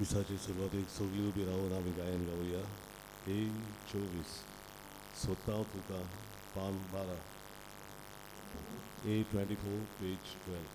मिसाचे सुरवातेक सगळीं उबी रावन आमी गायन गावया. A 24 सोदता तुका, पान 12, A 24 page 12.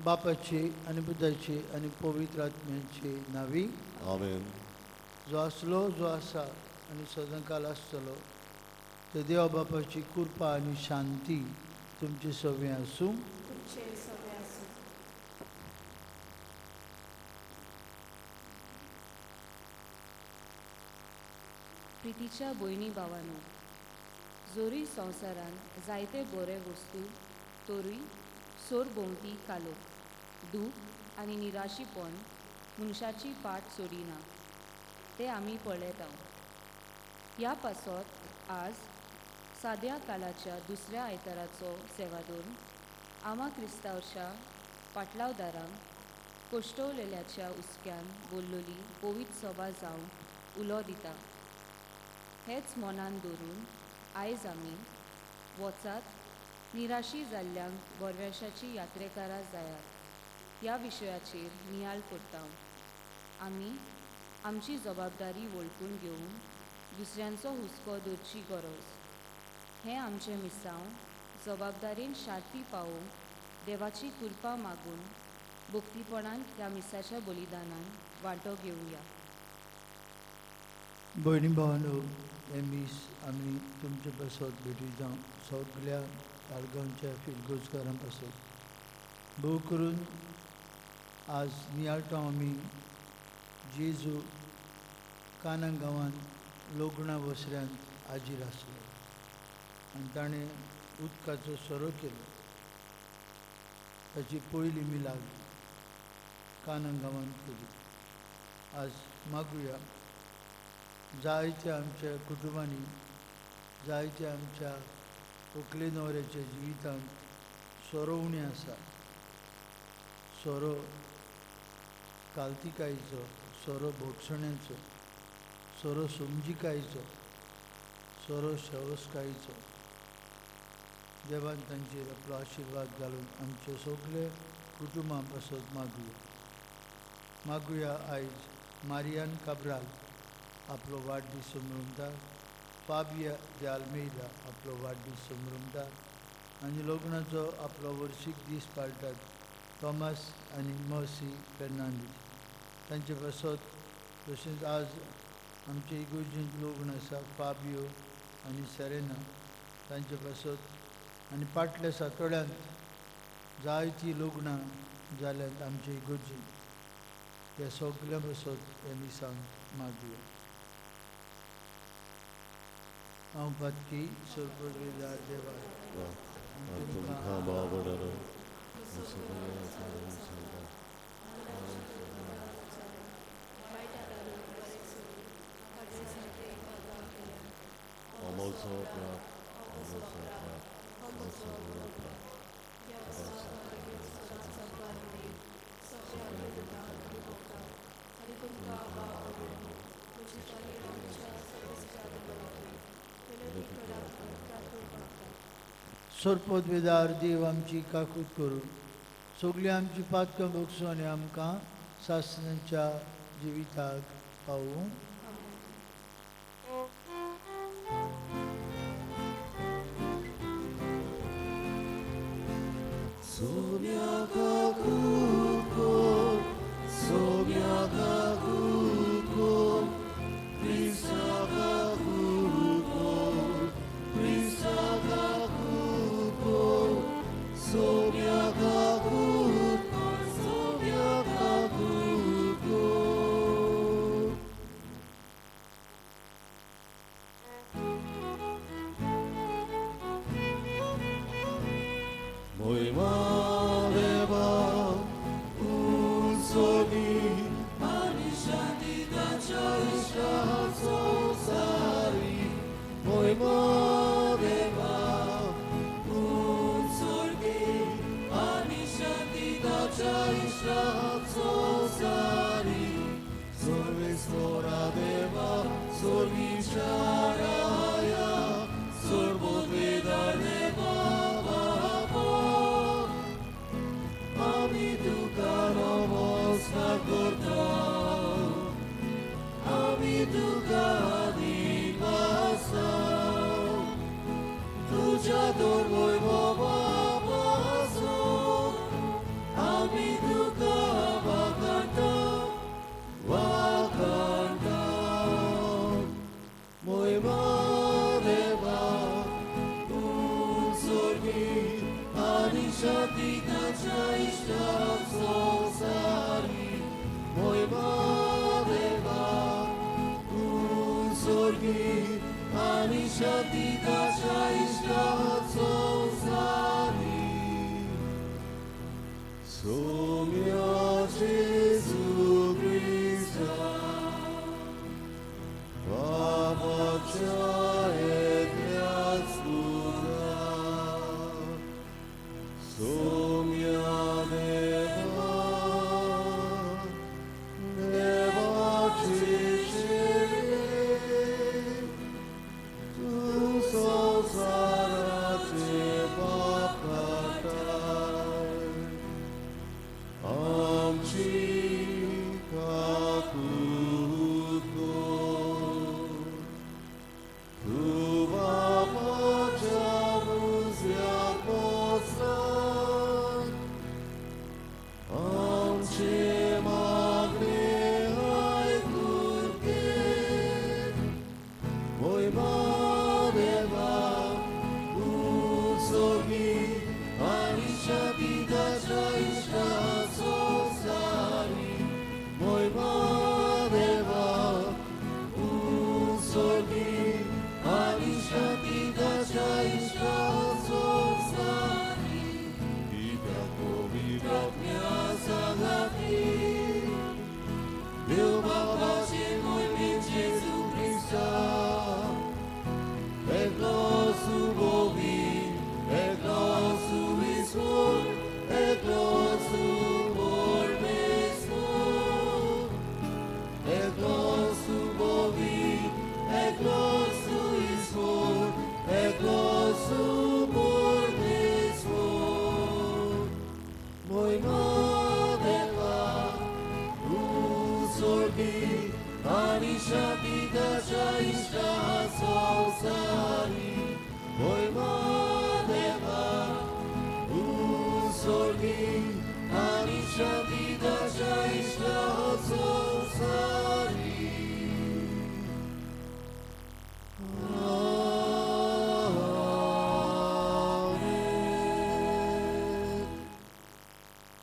बापाचे आनी पुताचे आनी पवित्र आत्म्याचे नावी. आमेन. जो आसलो, जो आसा आनी सदांकाल आसतलो ते देवा बापाची कृपा आनी शांती तुमचे सगळें आसूं. प्रितीच्या भयणी भावानो, जोरी संवसारान जायते बरे वस्तू तोरूय सोरभोंवती कालोख, दूख आनी निराशीपण मनशाची फाट सोडिना तें आमी पळयता. ह्या पासत आज साद्या कालाच्या दुसऱ्या आयताराचो सेवादोर आमा क्रिस्तांवच्या पाटलावदारांक कोश्टवलेल्याच्या हुस्क्यान बोल्लोली पवित्र सभा जावन उलो दिता. हेच मनान दवरून आयज आमी वचात निराशी जाल्ल्यांक बोरवेशाची यात्रेकारां जायात ह्या विशयाचेर नियाळ करता. आमी आमची जबाबदारी वळखून घेवन दुसऱ्यांचो हुस्को दवरची गरज. हें आमचें मिसांव जबाबदारेन शांती पावोवंक देवाची कृपा मागून भक्तीपणान ह्या मिसाच्या बलिदानान वांटो घेवया. भयणी भावानो, हें मीस आमी तुमचे पासत भेटी जावं सगल्या ताळगांवच्या फिरगोजकारां पासत भोव करून आज नियाळटा आमी जेजू काना गांवांत लोगणा वसऱ्यांत आजीर आसलो आनी ताणें उदकाचो सोरो केलो. ताची पयली मिलाग काना गांवांत केली. आज मागुया जायत्या आमच्या कुटुंबांनी, जायत्या आमच्या व्हंकले न्हवऱ्याच्या जिवितांत सोरो उणें आसा. सोरो कालतिकायेचो, सोरो भोगसण्याचो, सोरो समजिकायेचो, सोरो शवसकायेचो. देवान तांचेर आपलो आशिर्वाद घालून आमचे सगळे कुटुंबां पासत मागुया. मागुया आयज मारियान काब्राल आपलो वाडदीस समरमता, फाबिया de Almeida आपलो वाडदीस समरमता आनी लग्नाचो आपलो वर्सीक दीस पाळटात थॉमस आनी मर्सी फेर्नांडीस. तांचे पासत तशेंच आज आमचे इगोर्जेंत लग्न आसा फाबियो आनी सेरेना तांचे पासत आनी फाटल्या सातोड्यांत जायतीं लग्नां जाल्यात आमचे इगोर्जेंत. ह्या सगळ्यां पासत हे मिसांक मागया. हांव पातकी सोरपडवेदार देवा तुमकां भाव सांगता. अमोलचो प्राप अमोलचो प्राप अमोलचो प्राप सोरपोदवेदार देव आमची काकूत करून सगळीं आमची पातकां भोगसूं आनी आमकां सासणाच्या जिविताक पावूं.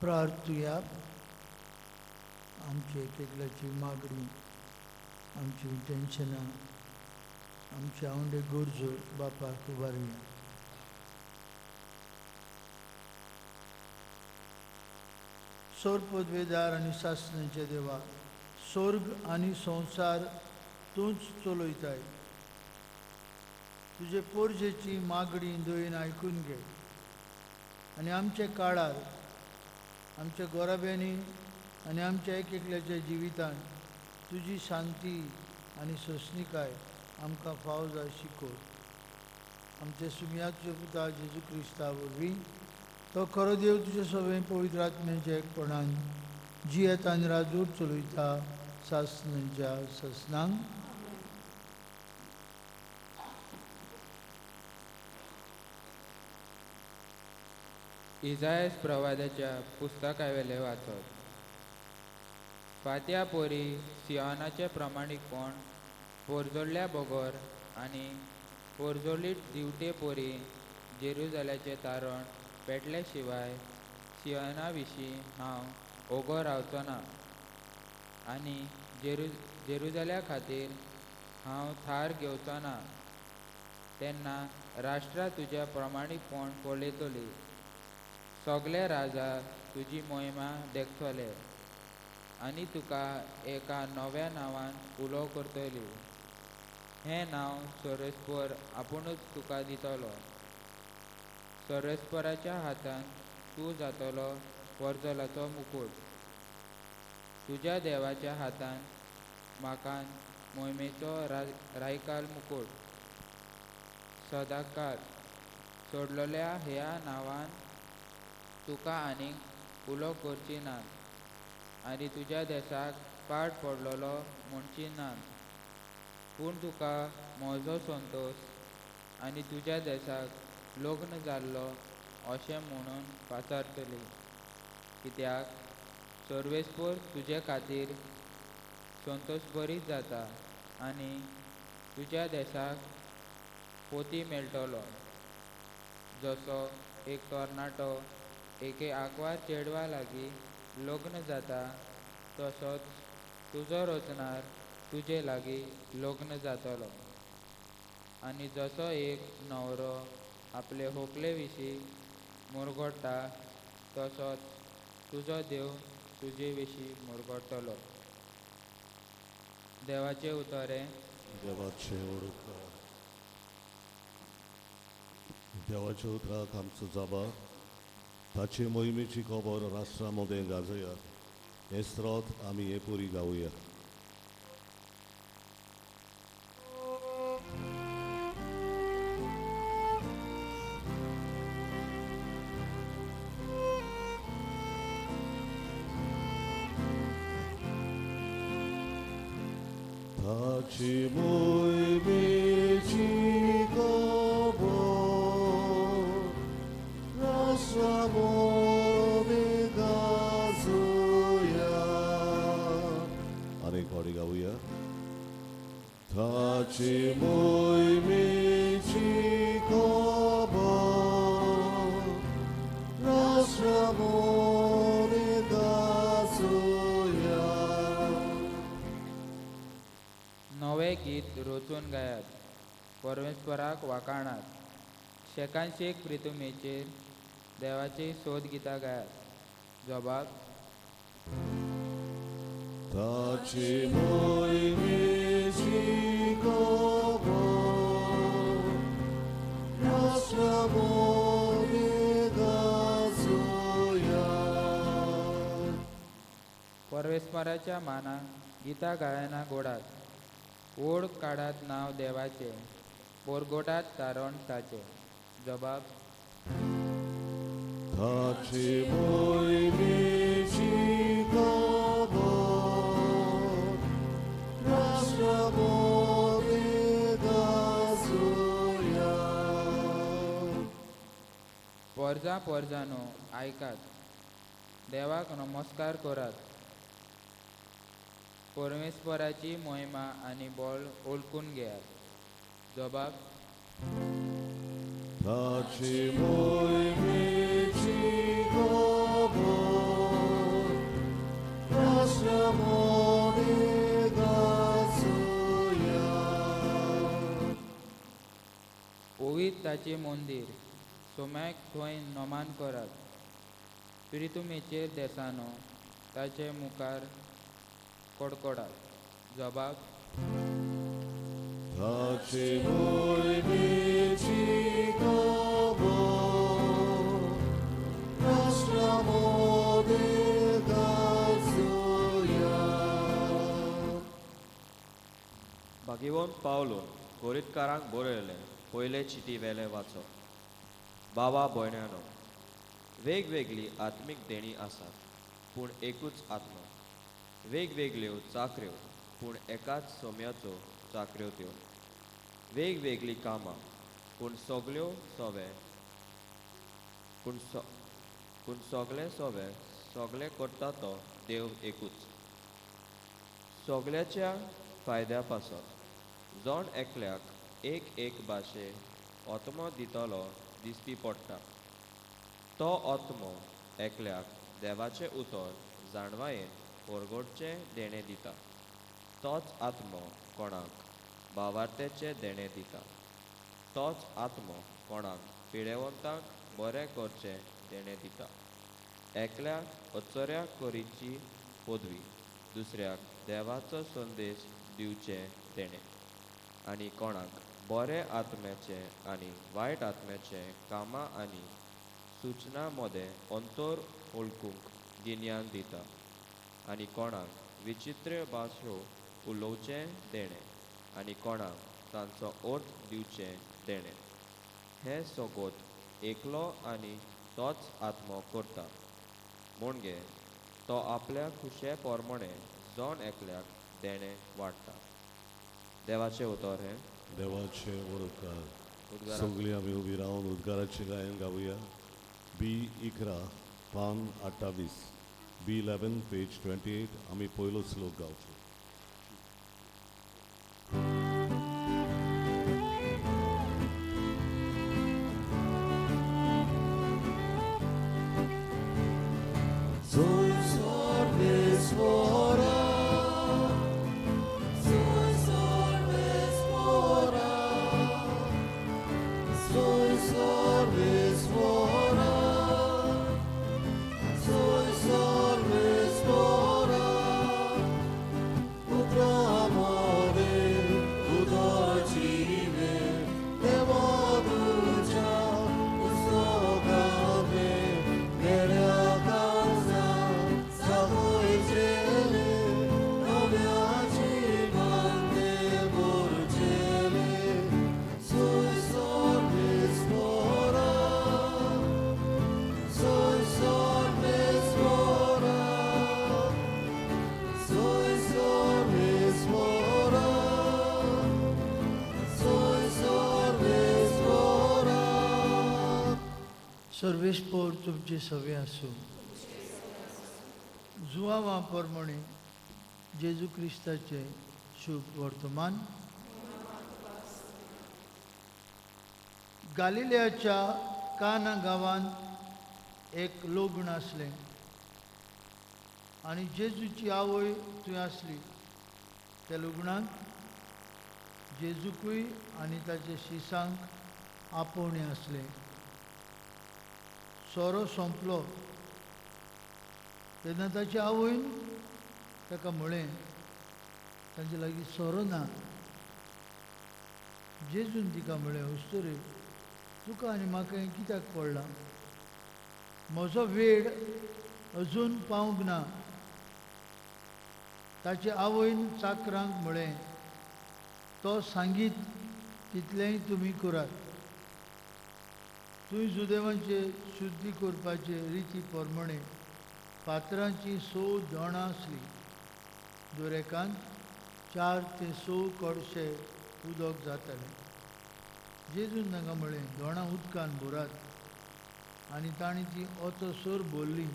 प्रार्थुया. आमची एक एकल्याची मागणी, आमची टेन्शनां, आमची आवंडे गरजो बापाक उबारुया. सोर पदवेदार आनी सासणाचे देवा, स्वर्ग आनी संवसार तूंच चलयताय. तुजे पोरजेची मागणी दयेन आयकून घे आनी आमच्या काळार, आमच्या गोराब्यांनी आनी आमच्या एक एकल्याच्या जिवितान तुजी शांती आनी सोंसणीकाय आमकां फाव जाय शिकोय. आमच्या सुमयाच्या पुता जेजू क्रिस्ता वरवीं तो खरो देव तुजे सगळें पवित्र आत्म्याच्या एकपणान जियेत आनी राजूर चलयता सासणाच्या सासणांक. इजायस प्रवादाच्या पुस्तकावेले वाचप. फांत्या पोरी सियोनाचें प्रमाणीकपण पोरजोल्ल्या बगर आनी पोरजोलीत दिवटे पोरी जेरुजाल्याचें तारण पेटले शिवाय सियोना विशीं हांव ओगो रावचो ना आनी जेरुजाल्या खातीर हांव थार घेवचो ना. तेन्ना राष्ट्रां तुजें प्रमाणीकपण पळयतली, सगळे राजा तुजी मोहिमा देखतले आनी तुका एका नव्या नांवान उलो करतली. हें नांव सर्वेस्पर आपुणूच तुका दितलो. सर्वेस्पराच्या हातान तूं जातलो वर्जलाचो मुकूट. तुज्या देवाच्या हातान म्हाका मोहिमेचो रायकाल मुकूट. सदांकाळ सोडलेल्या ह्या नांवान तुका आनीक उलो करची नात आनी तुज्या देसाक पाड पडलेलो म्हणची नात. पूण तुका म्हजो संतोश आनी तुज्या देसाक लग्न जाल्लो अशें म्हणून पाचारतली. कित्याक सर्वेस्पर तुजे खातीर संतोश बरीच जाता आनी तुज्या देसाक पोती मेळटलो. जसो एक तरणाटो एके आंकवार चेडवा लागीं लग्न जाता तसोच तुजो रचणार तुजे लागीं लग्न जातलो. आनी जसो एक न्हवरो आपले होकले विशीं मुरगट्टा तसोच तुजो देव तुजे विशीं मुरगट्टलो. देवाचें उतर हें. देवाचें उतर, देवाच्या उतराक आमचो जाबा ताचे मोहिमेची खबर राष्ट्रा मदें गाजया. हें स्रोत आमी हे पुरी गावया. ताची मोहिमेची खबर राष्ट्रा मदें गाजोया. आनी फावटी गावया. ताची मोहिमेची खबर राष्ट्रा मदें गाजोया. नवें गीत रचून गायात, परमेश्वराक वाखाणात, शेकानशेक प्रितुमेचेर देवाची सोद गितां गायात. जबाब. ताची मोहिमेची खबर राष्ट्रा मदें गाजोया. परमेश्वराच्या मानाक गितां गायना गोडात, ओड काडात नांव देवाचें, बोरगोटात तारण ताचें. जबाब. ताची मोहिमेची खबर राष्ट्रा मदें गाजोया. पोरजा पोरजानो आयकात, देवाक नमस्कार करात. परमेश्वराची मोहिमा आनी बळ ओळखून घेयात. जबाब. ताची मोहिमेची खबर राष्ट्रा पवित्र ताचें मंदीर सोम्याक थंय नमान करात. प्रितुमेचेर देसानो ताचे मुखार कडकडात. जबाब ताचे मोहिमेची खबर राष्ट्रां मदें गाजोवया. भाग्यवंत पावलून गोरितकारांक बरयलें पयले चिटी वेलें वाचो. बाबा भयण्यानो, वेगवेगळी आत्मीक देणी आसात पूण एकूच आत्मो. वेगवेगळ्यो चाकऱ्यो पूण एकाच सोम्याचो चाकऱ्यो त्यो. वेगवेगळीं कामां पूण सगल्यो सोवे पूण पूण सगळे सोवे सगळे करता तो देव एकूच. सगळ्याच्या फायद्या पासत जण एकल्याक एक एक भाशे आत्मो दितलो दिसती पडटा. तो आत्मो एकल्याक देवाचें उतर जाणवायेन परगटचें देणें दिता. तोच आत्मो कोणाक भावार्थेचें देणें दिता. तोच आत्मो कोणाक पिडेवंतांक बरें करचें देणें दिता. एकल्याक अचर्या करीची पदवी, दुसऱ्याक देवाचो संदेश दिवचें देणें, आनी कोणाक बरें आत्म्याचें आनी वायट आत्म्याचें कामां आनी सुचना मदें अंतर वळखूंक गिन्यान दिता, आनी कोणाक विचित्र भाशो उलोवचें देणें, आनी कोणाक तांचो अर्थ दिवचें देणें. हें सगोत एकलो आनी तोच आत्मो करता. म्हणजे तो आपल्या खुशे प्रमाणे जण एकल्याक देणें वाडटा. देवाचें उतर हें. देवाचे उपकार. उद्गारा. सगळीं आमी उबी रावन उद्गाराचें गायन गावया. बी 11 पान 28, बी 11 पेज 28. आमी पयलो श्लोक गावचो. सर्वेस्पोर तुमचे सवे आसूं. जुवावा प्रमाणे जेजू क्रिस्ताचे शुभ वर्तमान. गालिलियाच्या काना गांवांत एक लग्न आसलें आनी जेजूची आवय थंय आसली. त्या लग्नाक जेजूकूय आनी ताचे शिसांक आपोवणें आसलें. सोरो सोंपलो तेन्ना ताचे आवयन ताका म्हळें, तांचे लागीं सोरो ना. जेजून तिका म्हळें, अस्तुरे, तुका आनी म्हाका हें कित्याक पडलां? म्हजो वेळ अजून पावंक ना. ताचे आवयन चाकरांक म्हळें, तो सांगीत तितलेंय तुमी करात. थंय जुदेवांचे शुद्धी करपाचे रिती प्रमाणे फातरांची 6 दोणां आसलीं. दरेकांत 4 ते 6 कडशे उदक जातालें. जेजून तांकां म्हळें, दोणां उदकान भरात. आनी तांणी ती ओतोसर भरली.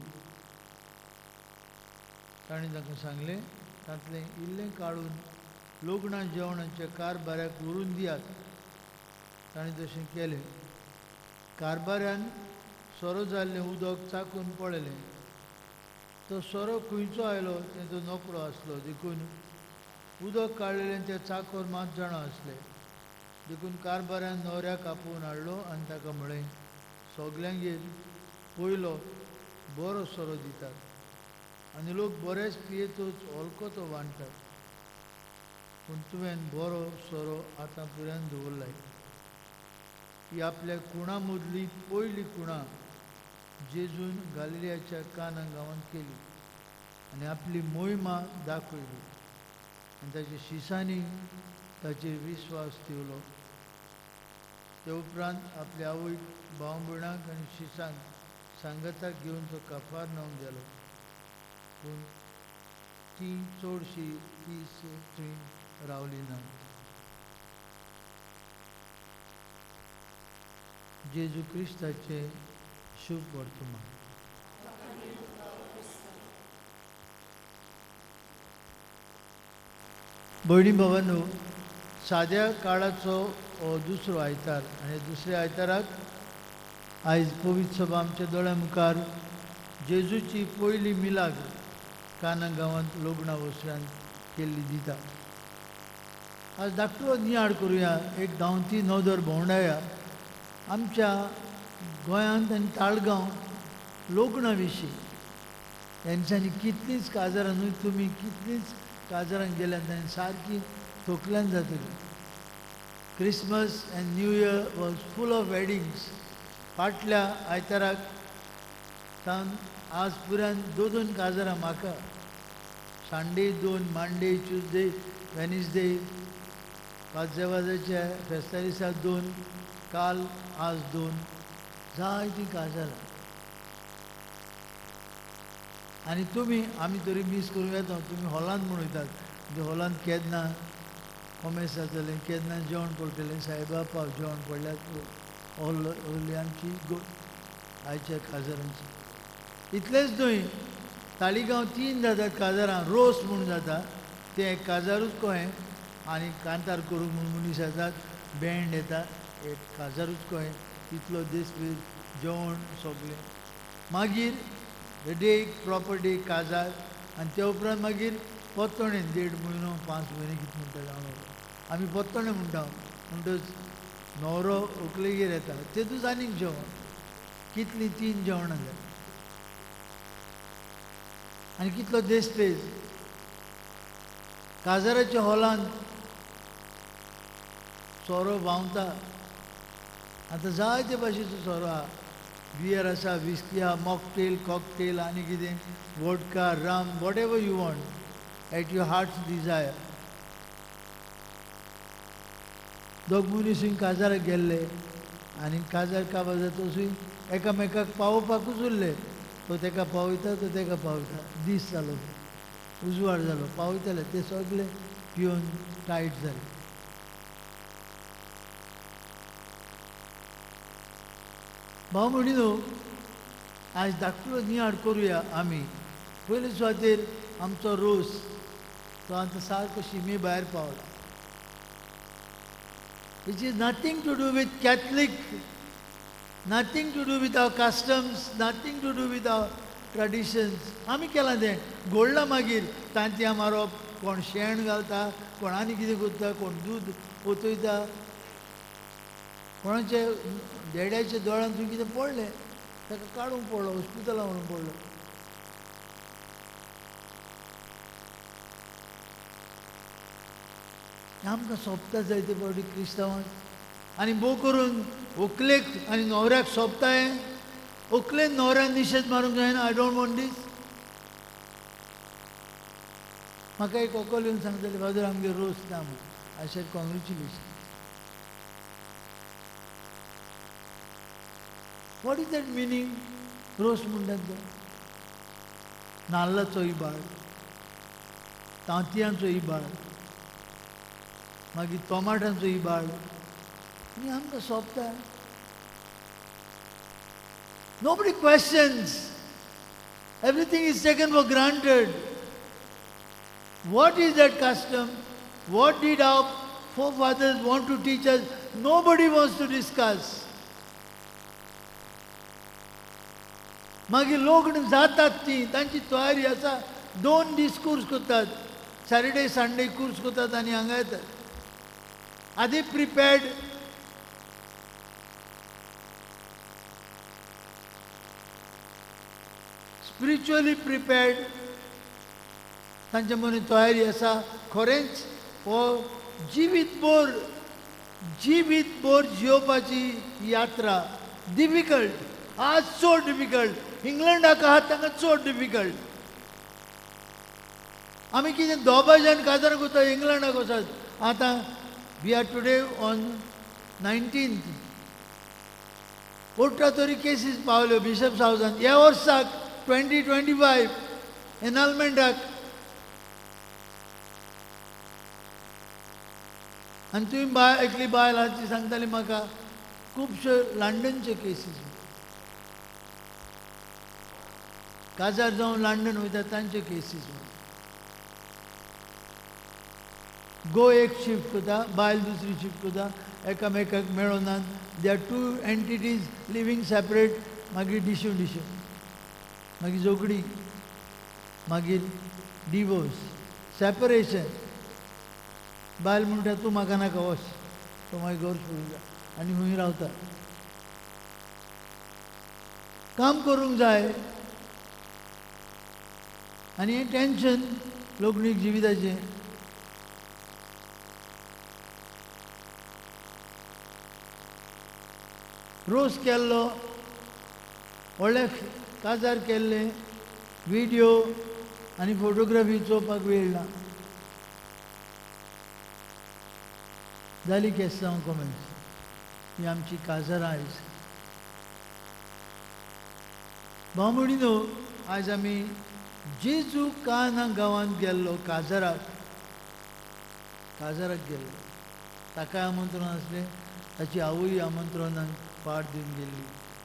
तांणी तांकां सांगलें, तांतलें इल्लें काडून लग्ना जेवणाच्या कारभाऱ्याक व्हरून दियात. तांणी तशें केलें. कारभाऱ्यान सोरो जाल्लें उदक चाकून पळयलें. तो सोरो खंयचो आयलो तें तो नकळो आसलो, देखून उदक काडलेलें तें चाकोर मात जाणा आसलें. देखून कारभारान न्हवऱ्याक आपोवन हाडलो आनी ताका म्हळें, सगल्यांगेर पयलो बरो सोरो दितात आनी लोक बरेच पियेतूच हलको तो वांट्टात, पूण तुवें बरो सोरो आतां पुऱ्यान दवरलाय. ही आपल्या कुणा मदली पयली कुणा जेजून गालिलियाच्या काना गांवांत केली आनी आपली मोहिमा दाखयली आनी ताच्या शिसांनी ताचेर विस्वास ठेवलो. ते उपरांत आपल्या आवयक, भाव भयणांक आनी शिसांक सांगाताक घेवन तो काफारनावन गेलो, पूण ती चडशी दीस थंय रावली ना. जेजू क्रिस्ताचें शुभ वर्तमान. भयणी भावांनो, साद्या काळाचो हो दुसरो आयतार आनी दुसऱ्या आयताराक आयज पवित्र सभा आमच्या दोळ्या मुखार जेजूची पयली मिलाग्र काना गांवांत लग्ना वसऱ्यांत केल्ली दिता. आज धाकटो नियाळ करुया, एक धांवती नदर भोंवडाया आमच्या गोंयांत आनी ताळगांव लग्ना विशीं. हेंच्यांनी कितलींच काजारां न्हय, तुमी कितलींच काजारां गेल्यान तांणी सारकी थोकल्यान जातली. Christmas and new year was full of weddings. फाटल्या आयताराक सावन आज पुरान दोन दोन काजारां म्हाका, संडे दोन, मंडे, ट्युजडे, वेनसडे, वाज्या फेस्ता दिसा दोन, काल आज दोन, जायतीं काजारां. आनी तुमी आमी तरी मीस करूं येता, तुमी हॉलांत म्हूण वयतात, म्हणजे हॉलांत केन्ना कोमेस जातलें, केन्ना जेवण पडटलें, सायबा पाव जेवण पडल्यार हॉल आमची आयच्या काजारांची. इतलेंच न्हय, तालिगांव तीन जातात काजारां, रोस म्हूण जाता तें एक काजारूच कहें, आनी कांतार करूंक म्हूण मनीस येतात, बँड येता, एक काजारूच कहें, तितलो दीस जेवण सगळें. मागीर डे प्रॉपर डे काजार, आनी त्या उपरांत मागीर पोत्तोणें 1.5 म्हयनो 5 म्हयने कितें म्हणटा जावं, आमी पोत्तोणें म्हणटा. म्हणटच न्हवरो व्हंकलेगेर येता, तेतूच आनीक जेवण, कितलीं 3 जेवणां जालीं आनी कितलो देसपेज. काजाराच्या हॉलांत सोरो व्हांवता. आतां जायते भाशेचो सोरो आहा, बियर आसा, विस्की आहा, मॉकटेल, कॉकटेल आनी कितें, vodka, rum, whatever you want at your heart's desire. दोग मनीसूय काजाराक गेल्ले आनी काजार काबार जातसूय एकामेकाक पावोवपाकूच उरले. तो तेका पावयता, तो तेका पावयता, दीस जालो, उजवाड जालो, पावयताले ते सगळे पिवन टायट जाले. भाव म्हणिनो, आयज धाकटुलो नियाळ करुया आमी. पयले सुवातेर आमचो रोस तो आतां सारको शिमे भायर पावला. Which is nothing to do with Catholic, nothing to do with our customs, nothing to do with our traditions. आमी केलां तें घोडलां. मागीर तांतयां मारप, कोण शेण घालता, कोण आनी कितें करता, कोण दूद पोतयता, कोणाचे देड्याच्या दोळ्यांत थंय कितें पडलें ताका काडूंक पडलो, हॉस्पिटलां व्हरूंक पडलो. आमकां सोंपता जायते फावटी क्रिस्तांवांक, आनी भोव करून व्हंकलेक आनी न्हवऱ्याक सोंपता हें. व्हंकलेन न्हवऱ्यान निशेध मारूंक जायना, I don't want these. म्हाका एक व्हंकल येवन सांगताली, फादर आमगेर रोस ना म्हूण. I said congratulation. What is that meaning? रोस म्हणटात तो नाल्लाचो इबाड, तांतयांचो इबाड, मागीर टोमाटांचो इबाड, आनी आमकां सोंपता. Nobody questions. Everything is taken for granted. What is that custom? What did our forefathers want to teach us? Nobody wants to discuss. मागीर लग्न जातात ती तांची तयारी आसा, 2 दीस कोर्स करतात, सॅटर्डे संडे कोर्स करतात आनी हांगा येतात. Are they prepared? Spiritually prepared? तांच्या मनांत तयारी आसा खरेंच हो जिवीत भर, जिवीत भर जियोवपाची यात्रा डिफिकल्ट आज, चड डिफिकल्ट. इंग्लंडाक आहात तांकां चड डिफिकल्ट. आमी कितें दोबाज्यान काजार करता, इंग्लंडाक वचत. आतां we are today on 19th, 18 तरी केसीस पावल्यो बिशप्स हावजान ह्या वर्साक, 2025 एनॉलमेंटाक. आनी तुवें बायल, एकली बायल आहा, ती सांगताली म्हाका खुबश्यो लंडनच्यो केसीस, काजार जावन लंडन वयता तांच्यो केसीस. गो एक शिफ्ट करता, बायल दुसरी शिफ्ट करता, एकामेकाक मेळनात. They are two entities living separate. मागीर डिशू डिशू, मागीर झगडी, मागीर डिवोर्स, सेपरेशन. बायल म्हणटा, तूं म्हाका नाका, वच. तो मागीर घर सोडून जा आनी खंय रावता. काम करूंक जाय आनी हें टेंशन लग्नीक जिविताचें. रोस केल्लो, व्हडले काजार केल्ले विडियो आनी फोटोग्राफी चोवपाक वेळ ना. जाली केस्तांव कॉमेंट्स. ही आमची काजारां आयज. भाव भयणीनो, आयज आमी जेजू काना गांवांत गेल्लो काजाराक. काजाराक गेल्लो, ताकाय आमंत्रण आसलें, ताची आवय आमंत्रणाक पाट दिवन गेल्ली.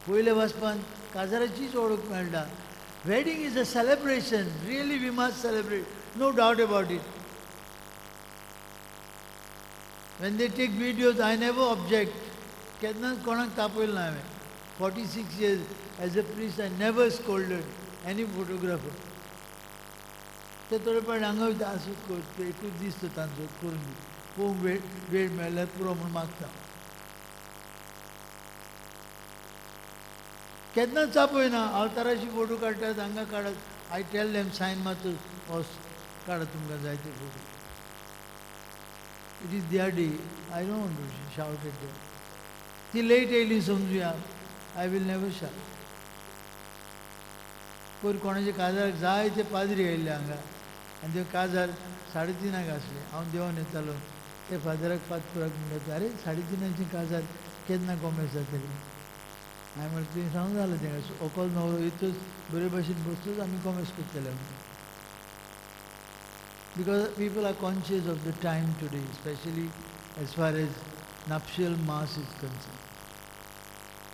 पयले वाचपान काजाराचीच वळख मेळटा. Wedding is a celebration. Really, we must celebrate, no doubt about it. When they take videos, I never object. केन्नाच कोणाक तापयलें ना हांवें. 46 years as a priest, I never scolded any photographer. ते थोडे फावट हांगा वयता, आसूं, कर, एकूच दीस तो तांचो, करून दी, पळोवंक वेळ वेळ मेळ्ळ्यार पुरो म्हूण मागता. केन्नाच आपयना. आल्ताराशी फोटो काडटात, हांगा काडात, I tell them, sign मारता, वच काडात तुमकां जाय ते photo. It is their day. I don't want to shout at them. ती लेट येयली समजुया, I will never shout. पयर कोणाचे काजार जाय ते पाद्री आयिल्ले हांगा आनी ते काजार 3:30 आसलें. हांव देंवन येतालो, ते फादराक, फातपुराक म्हणटा, आरे, 3:30ची काजार, केन्ना कोमेस जातली? हांवें म्हणलें, तुवें सांगून जालें तेंका, व्हंकल न्हवरो येतच बरे भाशेन बसतच आमी कोमेस करतले. Because people are conscious of the time today, especially as far as nuptial mass is concerned.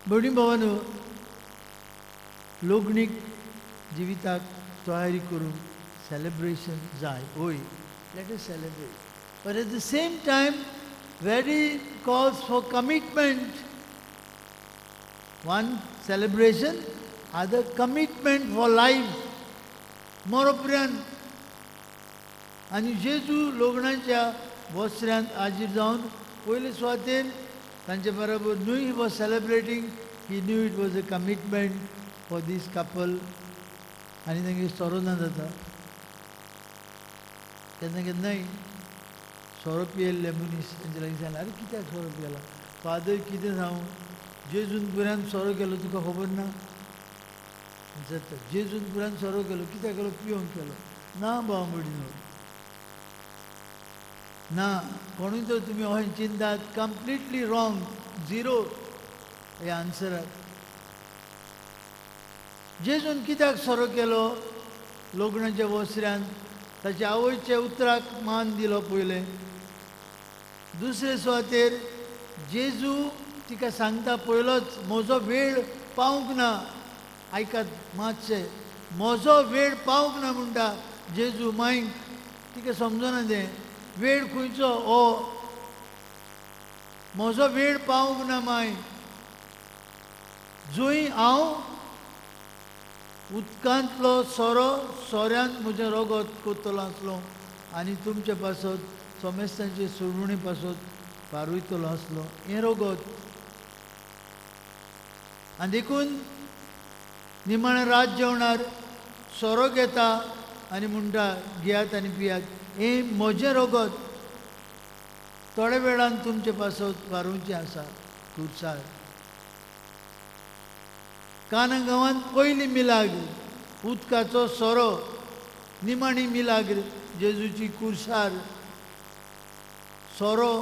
भयणी भावानो, लग्नीक जिविताक तयारी करूंक सेलिब्रेशन जाय. वय, let us celebrate, but at the same time, wedding calls for commitment. One celebration, other commitment for life, मरोपर्यंत. आनी जेजू लग्नाच्या वस्त्र्यांत हाजीर जावन पयले सुवातेर तांचे बरोबर न्हय, he was celebrating, he knew it was a commitment for this couple. आनी तांगेर सोरो ना जाता. केन्ना केन्नाय सोरो पियेल्ले मनीस तांचे लागीं सांगले, आरे, कित्याक सोरो पियेला? फादर, कितें सांगू, जेजून पुरान सोरो केलो, तुका खबर ना? जाता, जेजून पुरान सोरो केलो. कित्याक केलो? पियोंक केलो. ना भाव भयणीनो, ना. कोणूय तर तुमी अशें चिंतात, कंप्लिटली रॉंग, झिरो हे आन्सराक. जेजून कित्याक सोरो केलो लग्नाच्या वसऱ्यान? ताच्या आवयच्या उतराक मान दिलो पयलें. दुसरे सुवातेर जेजू तिका सांगता पयलोच, म्हजो वेळ पावंक ना. आयकात मातशें, म्हजो वेळ पावंक ना म्हणटा जेजू मायक. तिका समजना तें, वेळ खंयचो हो. म्हजो वेळ पावंक ना माय, जंय हांव उदकांतलो सोरो सोऱ्यांत म्हजें रगत करतलो आसलो आनी तुमचे पासत, समेस्तांचे सोडवणे पासत. पारयतलो आसलो हें रगत. आनी देखून निमाणें रात जेवणार सोरो घेता आनी म्हणटा घेयात आनी पियात, हें म्हजें रगत थोड्या वेळान तुमचे पासत वारोवचें आसा खुरसार. काना गांवांत पयली मिलाग्र उदकाचो सोरो, निमाणी मिलाग्र जेजूची कुर्सार सोरो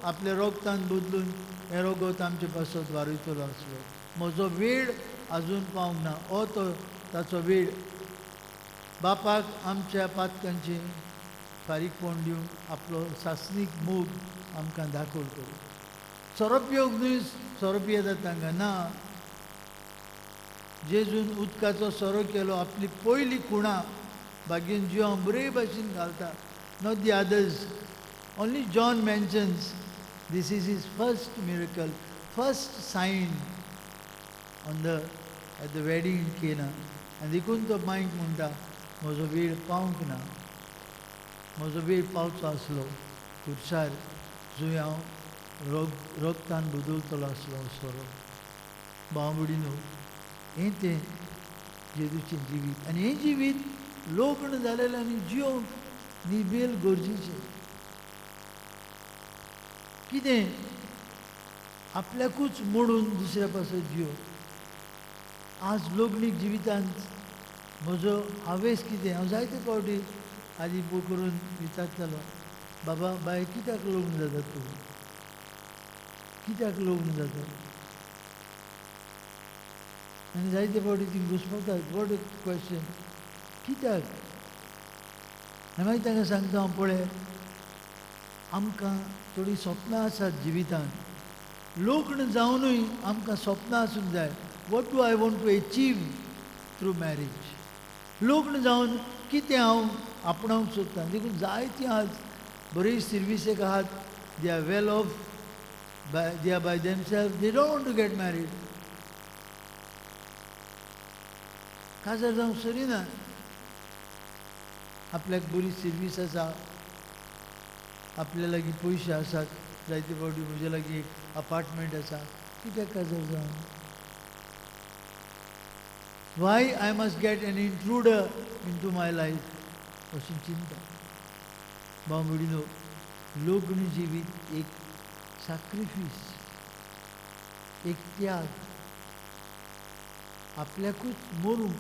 आपल्या रोगतान बदलून हें रगत आमचे पासत वारयतलो आसलो. म्हजो वेळ आजून पावंक ना, हो तो ताचो वेळ. बापाक आमच्या पातकांची फारीकपण दिवन आपलो सासणीक मोग आमकां दाखोवन करूं. सोरो पिवंक न्हय, सोरो पियेतात तांकां ना. जेजून उदकाचो सोरो केलो, आपली पयली खुणा बागेन जिवां बरे भाशेन घालता. Not the others, only John mentions this is his first miracle, first sign on the at the wedding in Cana. आनी देखून तो मायक म्हणटा म्हजो वेळ पावंक ना, म्हजो वेळ पावचो आसलो खुरसार जंय हांव रगतान बदलतलो आसलो सोरो. भाव भयणीनो, हें तें जेजूचें जिवीत आनी हें जिवीत लग्न जालेलें आनी जिवंक निबेल गरजेचें. कितें आपल्याकूच मोडून दुसऱ्या पासत जिवप. आज लग्नीक जिवितांत म्हजो हावेस कितें, हांव जायते फावटी आदी करून विचारतालो, बाबा बाय कित्याक लग्न जातात तुमी, कित्याक लग्न जातात? आनी जायते फावटी ती घुस्पतात, what a question, कित्याक? आनी मागीर तांकां सांगता हांव, पळय आमकां थोडीं सपनां आसात जिवितांत, लग्न जावनूय आमकां सपनां आसूंक जाय. What do I want to achieve through marriage? लग्न जावन कितें हांव आपणावंक सोदता. देखून जायतीं आज बरी सिर्विसेक आहात, they are well off, they are by themselves, they don't want to get married. काजार जावंक सरिना, आपल्याक बरी सिर्वीस आसा, आपल्या लागीं पयशे आसात, जायते फावटी म्हजे लागीं एक अपार्टमेंट आसा, कित्याक काजार जावं? Why I must get an intruder into my life? अशी चिंता. भाव भयणीनो, लग्न जिवीत एक साक्रिफीस, एक त्याग, आपल्याकूच मरूंक,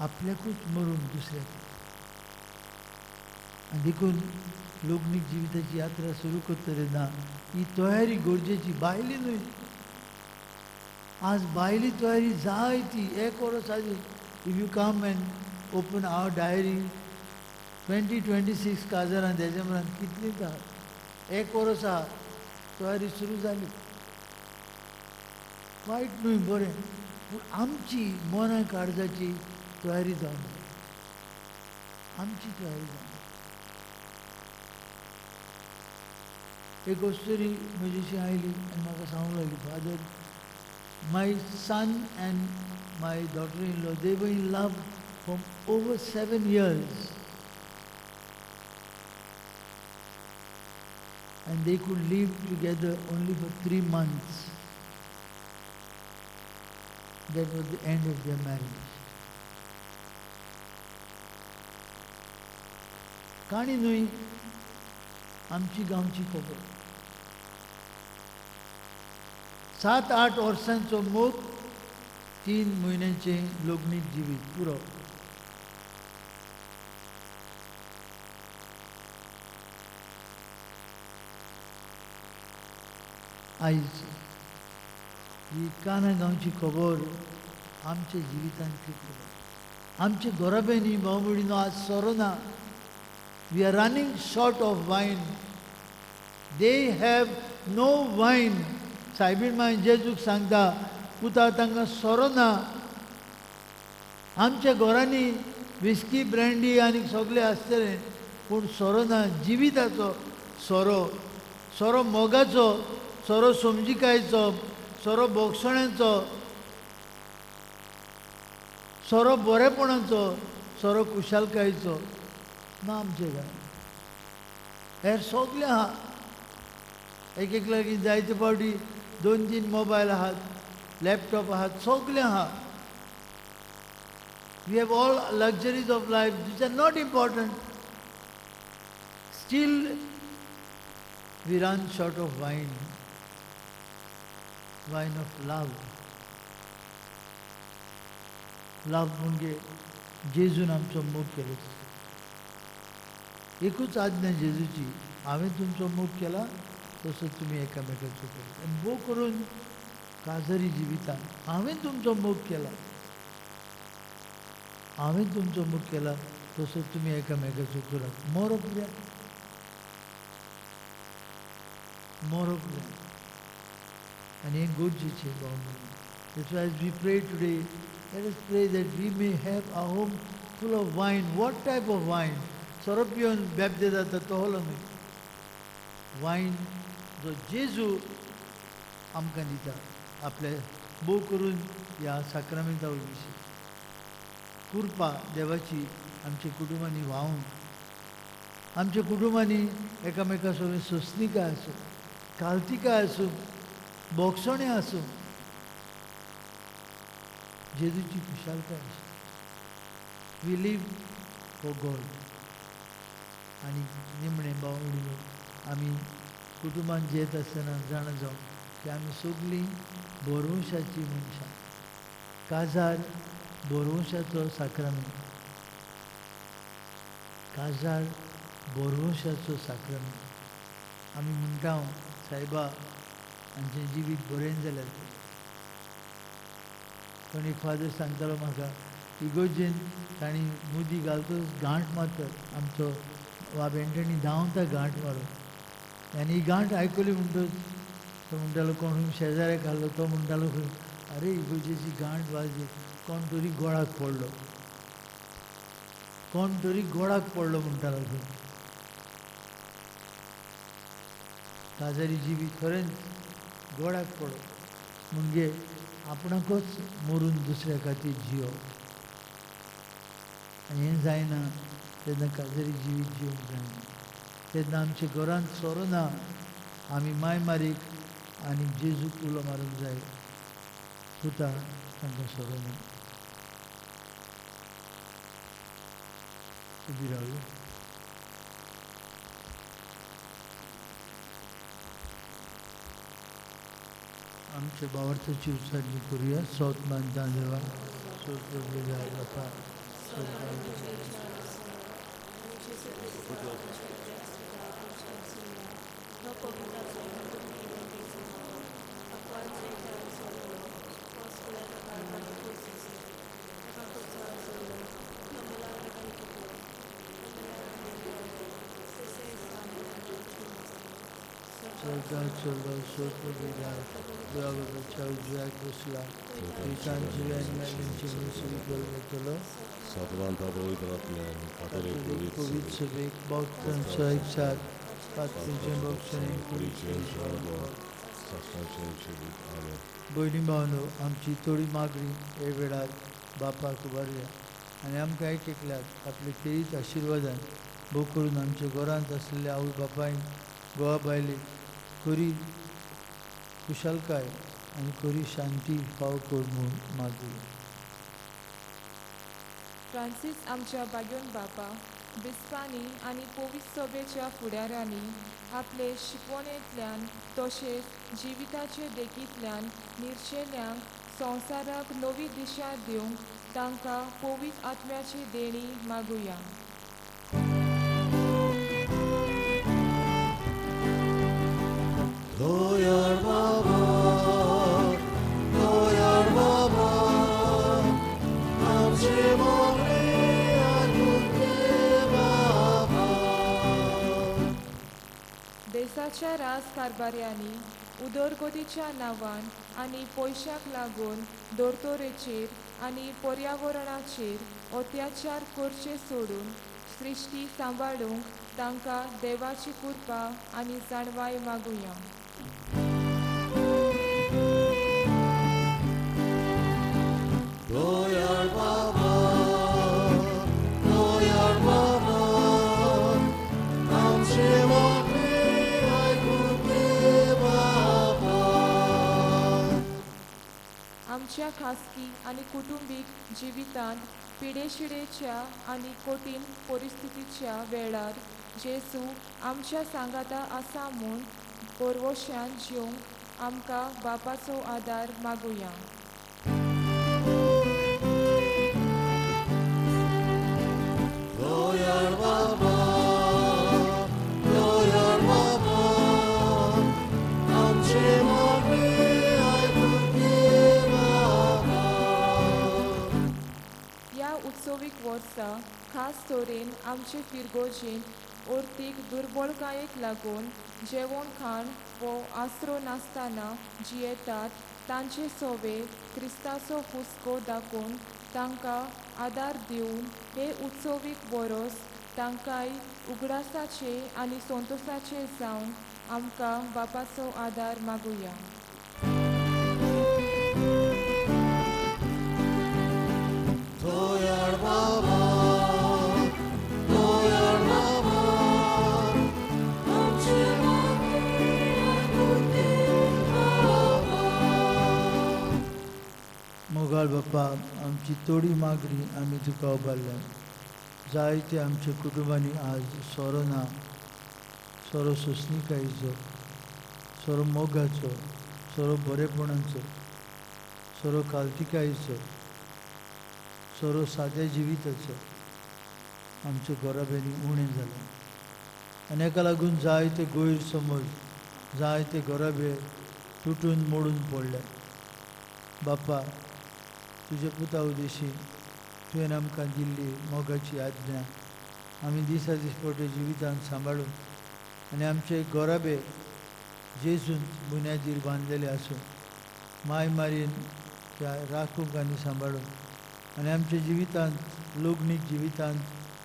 आपल्याकूच मरूंक दुसऱ्याक. आनी देखून लग्नीक जिविताची यात्रा सुरू करता तेन्ना ही तयारी गरजेची. बायली न्हय, आज बायली तयारी जाय ती एक वर्स आदी. If you come and open our diary 2026 काजारां देजेंब्रान कितलीं आहा, एक वर्स आहा तयारी सुरू जाली. वायट न्हय, बरें, पूण आमची मना काळजाची तयारी जावंक जाय, आमची तयारी जावंक जाय. एक अस्तुरी म्हजेशी आयली आनी म्हाका सांगूंक लागली, Father, my son and my daughter in law, they were in love for over 7 years and they could live together only for 3 months. That was the end of their marriage. काणी न्हय, आमची गांवची खबर. 7-8 वर्सांचो मोग, 3 म्हयन्यांचें लग्नीक जिवीत पुरो. आयज ही काना गांवची खबर आमच्या जिवितांतली खबर. आमच्या घराब्यांनी भाव भयणीनो आज सोरो ना. We are running short of wine. They have no wine. सायबीण माय जेजूक सांगता, पुता तांकां सोरो ना. आमच्या घरांनी विस्की, ब्रँडी आनी सगळें आसतलें, पूण सोरो ना. जिविताचो सोरो, सोरो मोगाचो, सोरो समजिकायचो, सोरो बोगसण्याचो, सोरो बरेपणाचो, सोरो खुशालकायेचो ना आमचे घरांत. हेर सगळें आहा. एक एक लागीं जायते फावटी 2-3 मोबायल आहात, लॅपटॉप आहात, सगळें आहा. We have all luxuries of life which are not important. Still we run short of wine, wine of love. Love म्हणजे जेजून आमचो मोग केलो. एकूच आज्ञा जेजूची, हांवें तुमचो मोग केला तसो तुमी एकामेकाचो केलो. आनी भोव करून काजरी जिवितान हांवें तुमचो मोग केला, हांवें तुमचो मोग केला तसो तुमी एकामेकाचो करात. मरोप द्या, मरोप द्या. आनी हें गरजेचें भाव म्हणून. That's why as we pray today, let us pray that we may have our home full of wine. What type of wine? सोरो पिवन बेबदे जाता तोहलो न्हय. वायन जो जेजू आमकां दिता आपले भोव करून ह्या साक्रामेंता विशीं. कृपा देवाची आमच्या कुटुंबांनी व्हांवूंक, आमच्या कुटुंबांनी एकामेका सोबत सोंसणीकाय आसूं, कालतिकाय आसूं, बोगसणें आसूं, जेजूची खुशालकाय आसूं. We live for God. आनी निमणें भाव आमी कुटुंबान जेत आसतना जाणा जावं की आमी सगळीं भरवंशाचीं मनशां. काजार भरवंशाचो साक्रामेंत, काजार भरवंशाचो साक्रामेंत. आमी म्हणटा सायबा आमचें जिवीत बरें जाल्यार. कोण एक फादर सांगतालो म्हाका, इगोर्जेन तांणी मुदी घालतच गांठ मारतात. आमचो बाब एंटनी धांवता गांठ मारून. आनी ही गांठ आयकली म्हणटच तो म्हणटालो कोण शेजाऱ्याक घालो, तो म्हणटालो खंय अरे इगोर्जेची गांठ वाजली, कोण तरी गोळाक पडलो, कोण तरी गोळाक पडलो म्हणटालो खंय. काजारी जिवीत खरेंच गोळाक पडलो म्हणजे आपणाकच मरून दुसऱ्या खातीर जियो. आनी हें जायना तेन्ना काजारी जिवीत जिवंक जायना. तेन्ना आमच्या घरांत सोरो ना, आमी माय मारीक आनी जेजूक उलो मारूंक जाय, पुता तांकां सोरो ना. उबी रावया. आमच्या भावार्थाची उच्चारणी करूया. सोत मानता देवा, सोत बापा, चलो भयणी भावनो, आमची थोडी मागणी हे वेळार बापाक उबारया आनी आमकां एक एकल्याक आपले खेरीत आशिर्वादान भोव करून आमच्या घरांत आसलेल्या आवय बापायन गोवा बायलेक खरी खुशालकाय आनी खरी शांती फाव कर म्हूण मागुया. फ्रांसीस आमच्या बागेवन बापा, बिस्पांनी आनी पवित्र सभेच्या फुडाऱ्यांनी आपले शिकवणेंतल्यान तशेंच जिविताचे देखींतल्यान निर्शेल्यांक संवसाराक नवी दिशा दिवंक तांकां पवित्र आत्म्याची देणी मागुया. देशाच्या राज कारभाऱ्यांनी उदरगतीच्या नांवान आनी पयशाक लागून दोतोरेचेर आनी पर्यावरणाचेर अत्याचार करचे सोडून सृश्टी सांबाळूंक तांकां देवाची कृपा आनी जाणवाय मागुया. Baba, आमच्या खासगी आनी कुटुंबीक जिवितांत पिडेशिडेच्या आनी कठीण परिस्थितीच्या वेळार जेजू आमच्या सांगाता आसा म्हूण भरवश्यान जिवंक आमकां बापाचो आदार मागुया. ह्या उत्सवीक वर्सा खास तरेन आमचे फिरगोजेंत अर्थीक दुर्बळकायेक लागून जेवण खाण वो आसरो नासतना जियेतात तांचे सोवे क्रिस्ताचो हुस्को दाखोवन तांकां आदार दिवन हे उत्सवीक वरोस तांकांय उगडासाचे आनी संतोसाचे जावंक आमकां बापाचो आदार मागुया. मोगाळ बापा, आमची थोडी मागणी आमी तुका उबारल्या. जायते आमच्या कुटुंबांनी आज सोरो ना, सोरो सोंसणीकायेचो, सोरो मोगाचो, सोरो बरेपणाचो, सोरो कालतिकायेचो, सोरो साद्या जिविताचो आमच्या घराब्यांनी उणें जालें आनी हेका लागून जायते गैरसमज, जायते घराबे तुटून मोडून पडले. बापा, तुज्या पुता उदेशी तुवें आमकां दिल्ली मोगाची आज्ञा आमी दिसा दिसपट्टे जिवितांत सांबाळून आनी आमचे घराबे जेजून बुन्यादीर बांदलेले आसूं माय मारीन त्या राखूंक आनी सांबाळून आनी आमच्या जिवितांत, लग्नीक जिवितांत,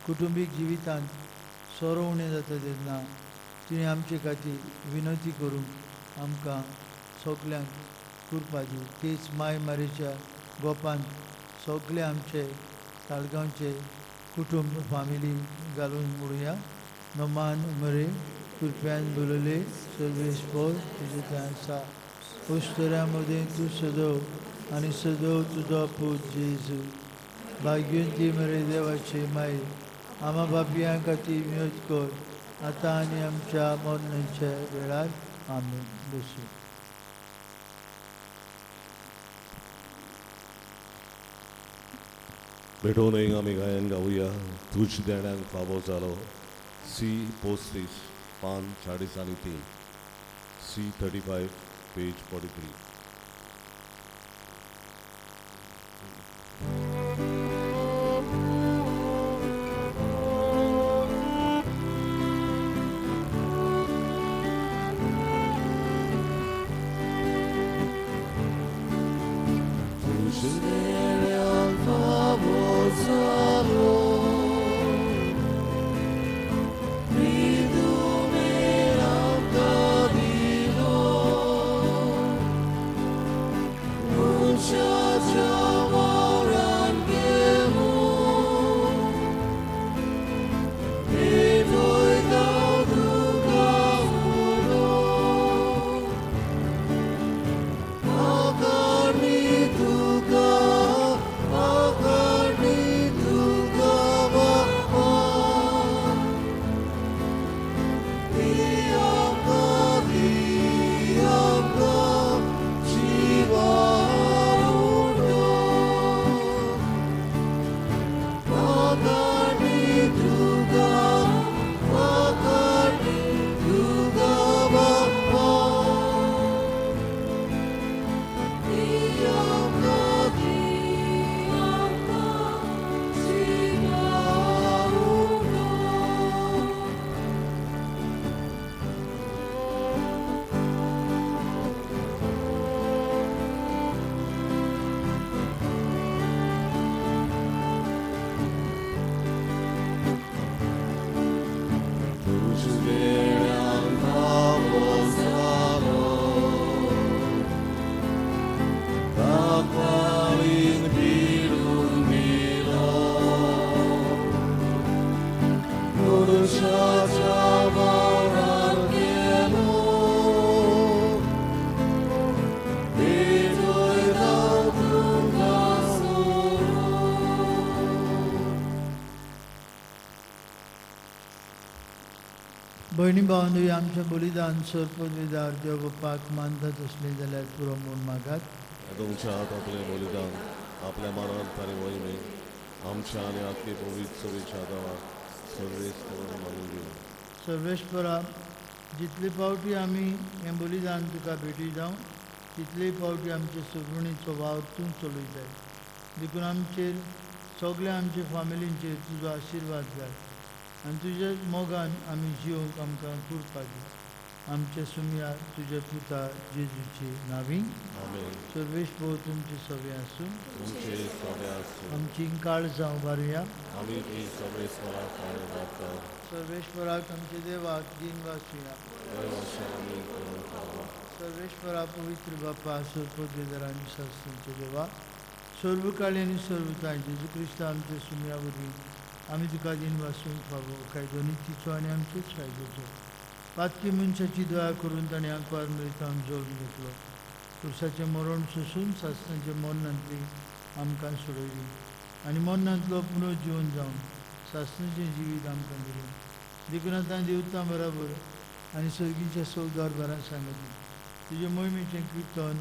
कुटुंबीक जिवितांत सोरो उणें जाता तेन्ना तुवें आमचे खातीर विनवती करूंक आमकां सगल्यांक कृपा दी. तेच माय मारीच्या गोपांत सगळे आमचे ताळगांवचे कुटुंब फामिली घालून म्हणुया. नमान मरे कृपयान बोलले सर्वेस्पोर तुजे थंय आसा. उस्तऱ्या मदें तूं सदव आनी सदव तुजो पूत जेजू. भाग्यवंती मरे देवाची माई, आमा बापयां खातीर विनोद कर आतां आनी आमच्या मरणाच्या वेळार. आमी बसूं. भेटोवनय आमी गायन गावया तुज देण्यांक फावो जालो. सी पोस्टीस पान 40 आनी 3, सी 35 पेज 43. भयणी भावंदू आमचें बलिदान सर पदवीदार देव बापाक मानता तसलें जाल्यार पुरो म्हूण मागात. तुमच्या हातांतलें बलिदान आपल्या मनांत आनी वयमेन आमच्या आनी आख्खे पवित्र सभेच्या देवाक सर्वेस करून मानून घेवं. सर्वेश्वरा, जितले फावटी आमी हें बलिदान तुका भेटी जावं तितले फावटी आमचे सुगणीचो वावर तूं चलयताय. देखून आमचेर सगल्या आमच्या फामिलींचेर तुजो आशिर्वाद जाय आनी तुज्या मोगान आमी जिवंक आमकां कृपा दी. आमच्या सुमया तुज्या पुता जेजूची नावी. आमेन. सर्वेश भोव तुमचे सवे आसूं. तुमचे सवे आसूं. आमची काळजां उबारुया. आमी ती सर्वेश्वराक फावो जाता. सर्वेश्वराक आमच्या देवाक दिन वाचुया. देवाचे आमी करूंक फावो. सर्वेश्वरा पवित्र बापा सर्वपदवीधर आनी शास्त्रींचे देवा, सर्व काळी आनी सर्व ताय जेजू क्रिस्त आमच्या सुमया वरवीं आमी तुका दिन वाचूंक फावो कायदो नितीचो आनी आमचेच फायद्याचो. पातकी मनशाची दया करून ताणें आंकवार मृतान जल्म घेतलो. पुरसाचें मरण सोसून सासणाचें मरणांतली आमकां सोडयली आनी मरणांतलो पुनर्जिवन जावन सासणाचें जिवीत आमकां दिलें. देखून आतां देवतां बराबर आनी सर्गीच्या सौदार बारां सांगती तुजे मोहिमेचें किर्तन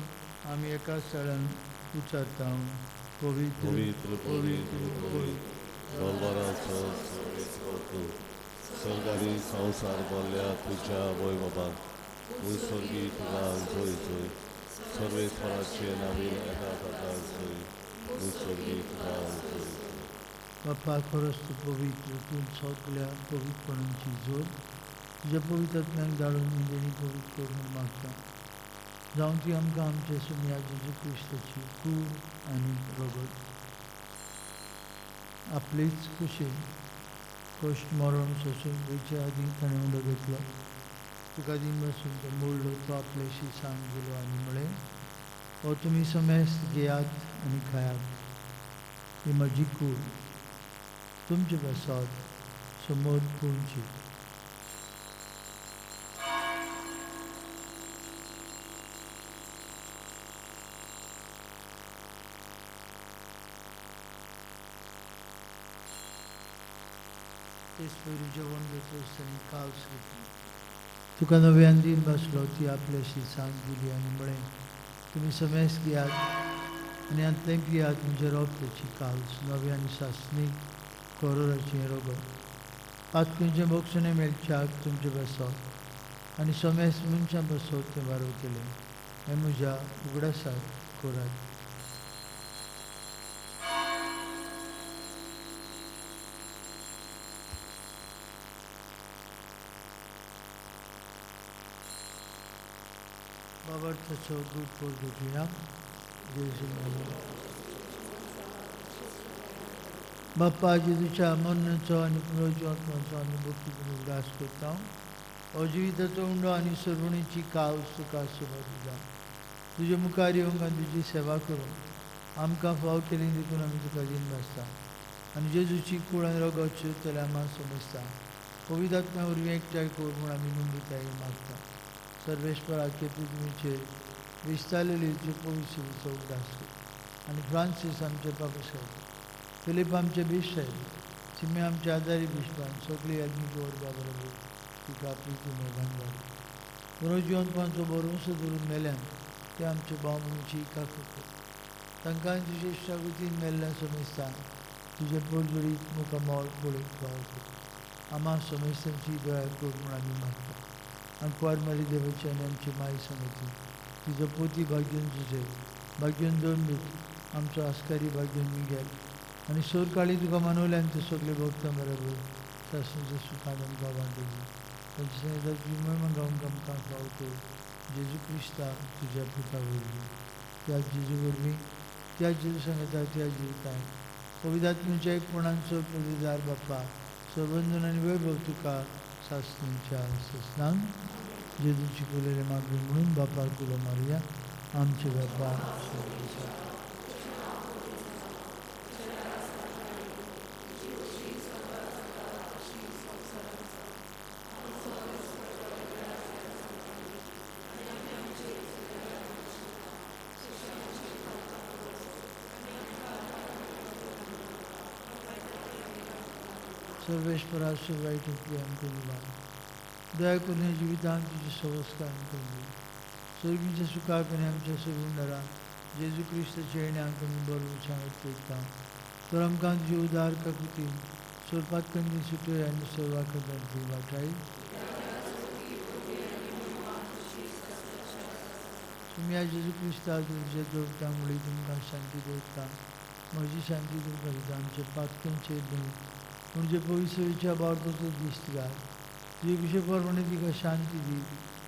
आमी एकाच स्थळान उच्चारता. पवित्र पवित्र पवित्र पवित्र दरबाराचो सर्वेस्पर तूं, स्वर्गानी संवसार भरल्या तुज्या वैभवान. तूं स्वर्गी तुका जय जय. सर्वेस्पराचे नावीन येता ताका जय. तूं स्वर्गी तुका जय जय. बापा खरोच तूं पवित्र, तूं सगल्या पवित्रपणाची जोड तुज्या पवित्रांतल्यान धाडून इंदेणी पवित्र करून मागता. जावं ती आमकां आमचे सुमया जेजू क्रिस्ताची कूड आनी रगत आपलेच कुशीन कश्ट मरण सोसून वयचे आदीं ताणें उंडो घेतलो. तुका दिन बसून तो मोडलो, तो आपल्याशी सांग दिलो आनी म्हळें, हो तुमी समेस्त घेयात आनी खायात, ही म्हजी कूड तुमचे पासत समोर पुणची. तेच पयलीं जेवण घेतलो आसतना काल्स घेतली. तुका नव्यान दिन बसलो, ती आपल्याशी सांग दिली आनी म्हळें, तुमी समेस्त घेयात आनी हांतलें पियात, तुमच्या रोगताची काल्स नवी आनी सासणीक करोराचें रगत. पातकींचें भोगसणें मेळच्याक तुमचें बसत आनी समेस्त मनशां बसत तें वारवतलें. हें म्हज्या उगडासाक करात. बाबार्थाचो गुड पोर घेवया. जेजू बाप्पा, जेजूच्या मरणाचो आनी पुनर्जिवंतपणाचो आमी भक्तीपूर्ण उगडास करता. हो जिविताचो उंडो आनी सर्वणीची कावस तुका सोबत दिता. तुजे मुखार येवंक आनी तुजी सेवा करूंक आमकां फाव केली देखून आमी तुका दिन भासता आनी जेजूची कूड आनी रगत शिवतले आमकां समजता. पवित्र वरवीं एकठांय कर म्हूण आमी नम्रतायेन मागता. सर्वेश्वराचे पृथ्वीचेर विस्तारलेली पवित्र सेवेचो उगडास कर आनी फ्रांसीस आमचे बाबा साहेब, फिलीप आमचे बीश साहेब, सिमे आमचे आदारी बिश्पान सगळी याज्ञिक वर्गा बरोबर तिका प्रिती मोगान वाडली. पुनर्जिवंतपणाचो भरवंसो धरून मेल्यान ते आमचे भाव भयणीची काकूट कर. तांकां तुजे इश्टागतीन मेल्ल्या समेस्तां तुजे पोटजोडीत मुखामळ पळोवंक फाव कर. आमा समेस्तांची दया कर म्हूण आमी मागता. आंकवार मारी देवाची आनी आमची माय सांगती तिजो पोती भाग्यन जुजे भाग्यन दोन आमचो आस्कारी भाग्यन मिगेल आनी सोरकाळी तुका मानवल्यान ते सगळे भक्तां बरोबर सासणीच्या सुखान आमकां वांटली. तांचे तुजी महिमा गावंक आमकां फाव कर. जेजू क्रिस्ता तुज्या पुता वरवीं, त्या जेजू वरवीं, त्या जेजू सांगता त्या जिवितान पवित्र एकपणांचो पदवीदार बाप्पा सर्वंदन आनी वैभव तुका सासणीच्या ससनान. जेजू शिकवलेले मागणी म्हणून बापाक उलो मारुया. आमचे बापा सर्वेस्पर. सर्वेश्वरा वायट आमकां निवार. दया करून ह्या जिवितांत तुजी संस्कार करून दी. सर्गीच्या सुखाक आनी आमच्या सगुंडरा जेजू क्रिस्ताच्या येण्याक आमी बरो सांगत करता. तर आमकां तुजी उदार काकुतीन सोरपात कंदी सुटय आनी सर्वाक दी वाटाय. तुमी ह्या जेजू क्रिस्ता तुमचे दवरता मुळे तुमकां शांती दवरता. म्हजी शांती तुमकां दिता. आमचे पातकांचेर न्हय पूण जे पवित्रच्या बावटाचो दिश्ट घाल. तुजे कुशे प्रमाणे तिका शांती दी.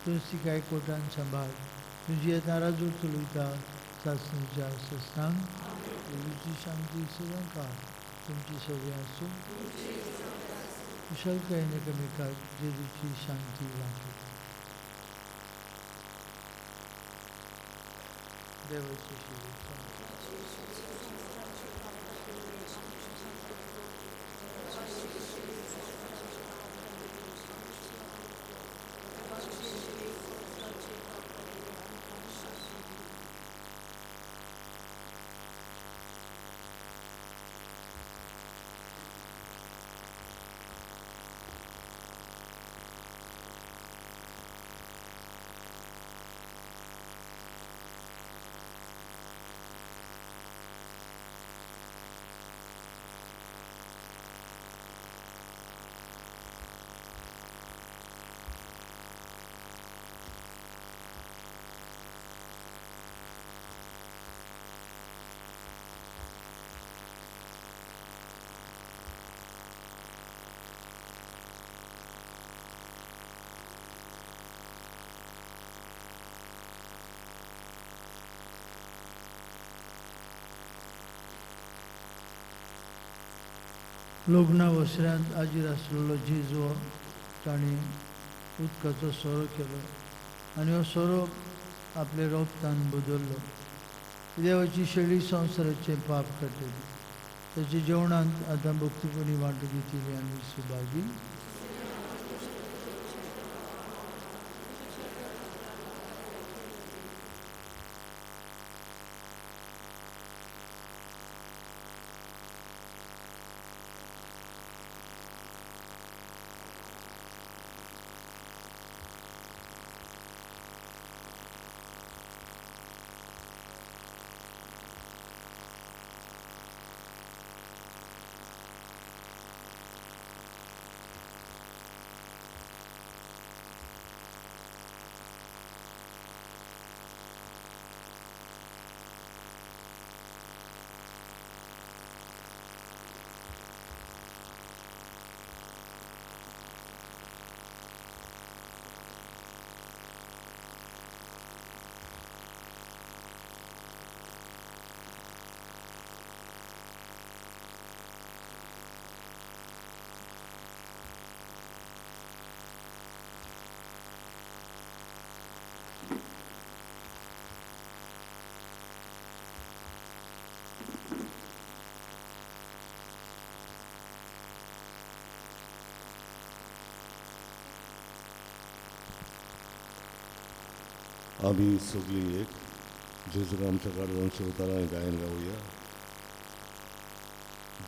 तूंच तिका एकवटान सांबाळ. तुजी येता राजू चलयता सासणीच्या सस्नांक. जेजूची शांती सदां काळ तुमची सगळी आसूं. कुशलकायेन एकामेकाक जेजूची शांती वांटू. देवाची शुभेच्छा. लग्ना वसऱ्यांत आजीर आसलेलो जेजू ताणें उदकाचो सोरो केलो आनी हो सोरो आपल्या रोगतान बदल्लो. देवाची शेळी संवसाराचें पाप काडटली. ताच्या जेवणांत आतां भक्तीपणी वांटो घेतिल्ली आमी सुभागी. आमी सगळीं एक जेजूक आमच्या काडून शिवताना गायन गावया.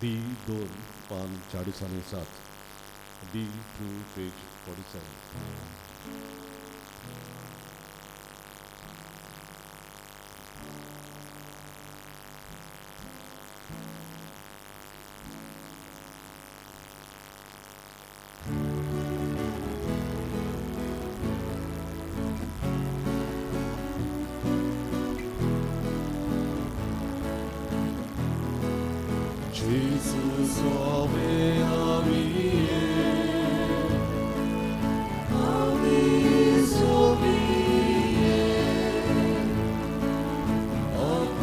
डी 2 पान 40 आनी 7. D 2 page 47. Jesus, Ave, Ave, Ave, Ave, Ave,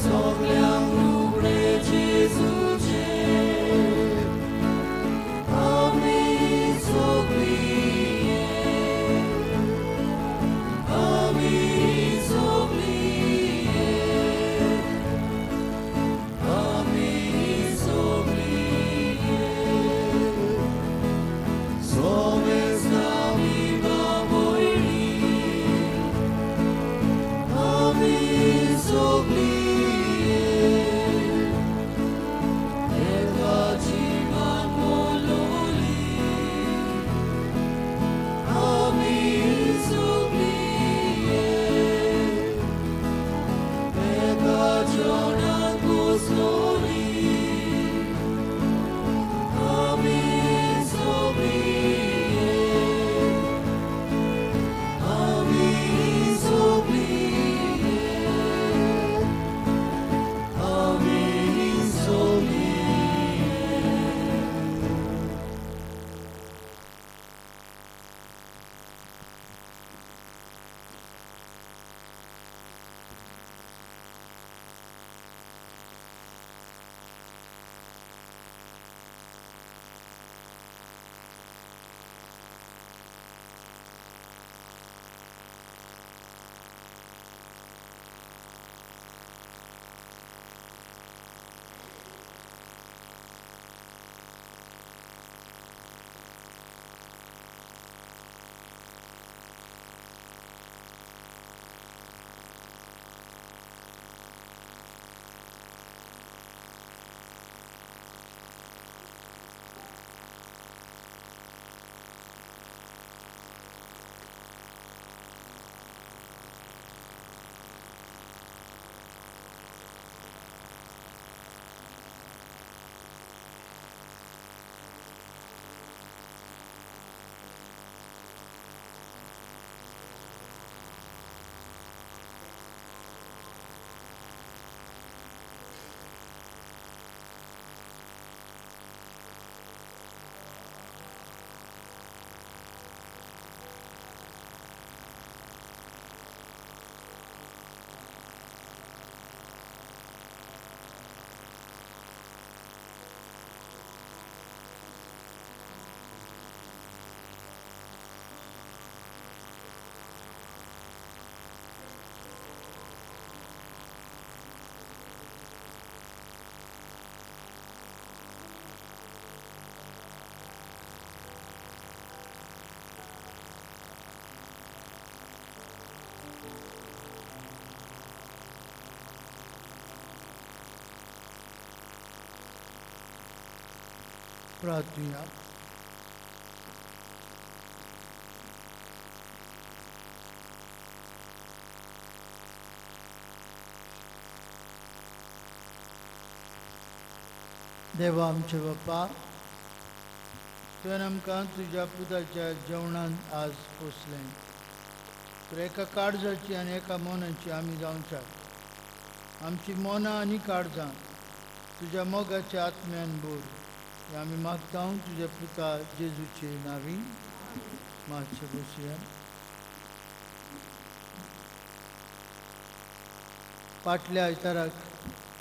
सगळ्यांक रुपडे जेजूचें आमी सगळीं एक, आमी सगळीं एक, आमी सगळीं एक. सोमेस्तां भयणी आमी सगळीं एक, एका जिवान बोलोली आमी सगळीं एक, एका जेवणाक बसलोली आमी सगळीं एक, आमी सगळीं एक, आमी सगळीं एक. प्रार्थुया. देवा आमचे बाप्पा, तुवें आमकां तुज्या पुताच्या जेवणान आज पोसलें, तर एका काळजाची आनी एका मनाची आमी जावच्याक आमची मनां आनी काळजां तुज्या मोगाच्या आत्म्यान बोर, हें आमी मागता तुज्या पुता जेजूचे नांवी. मातशें बसया. फाटल्या आयताराक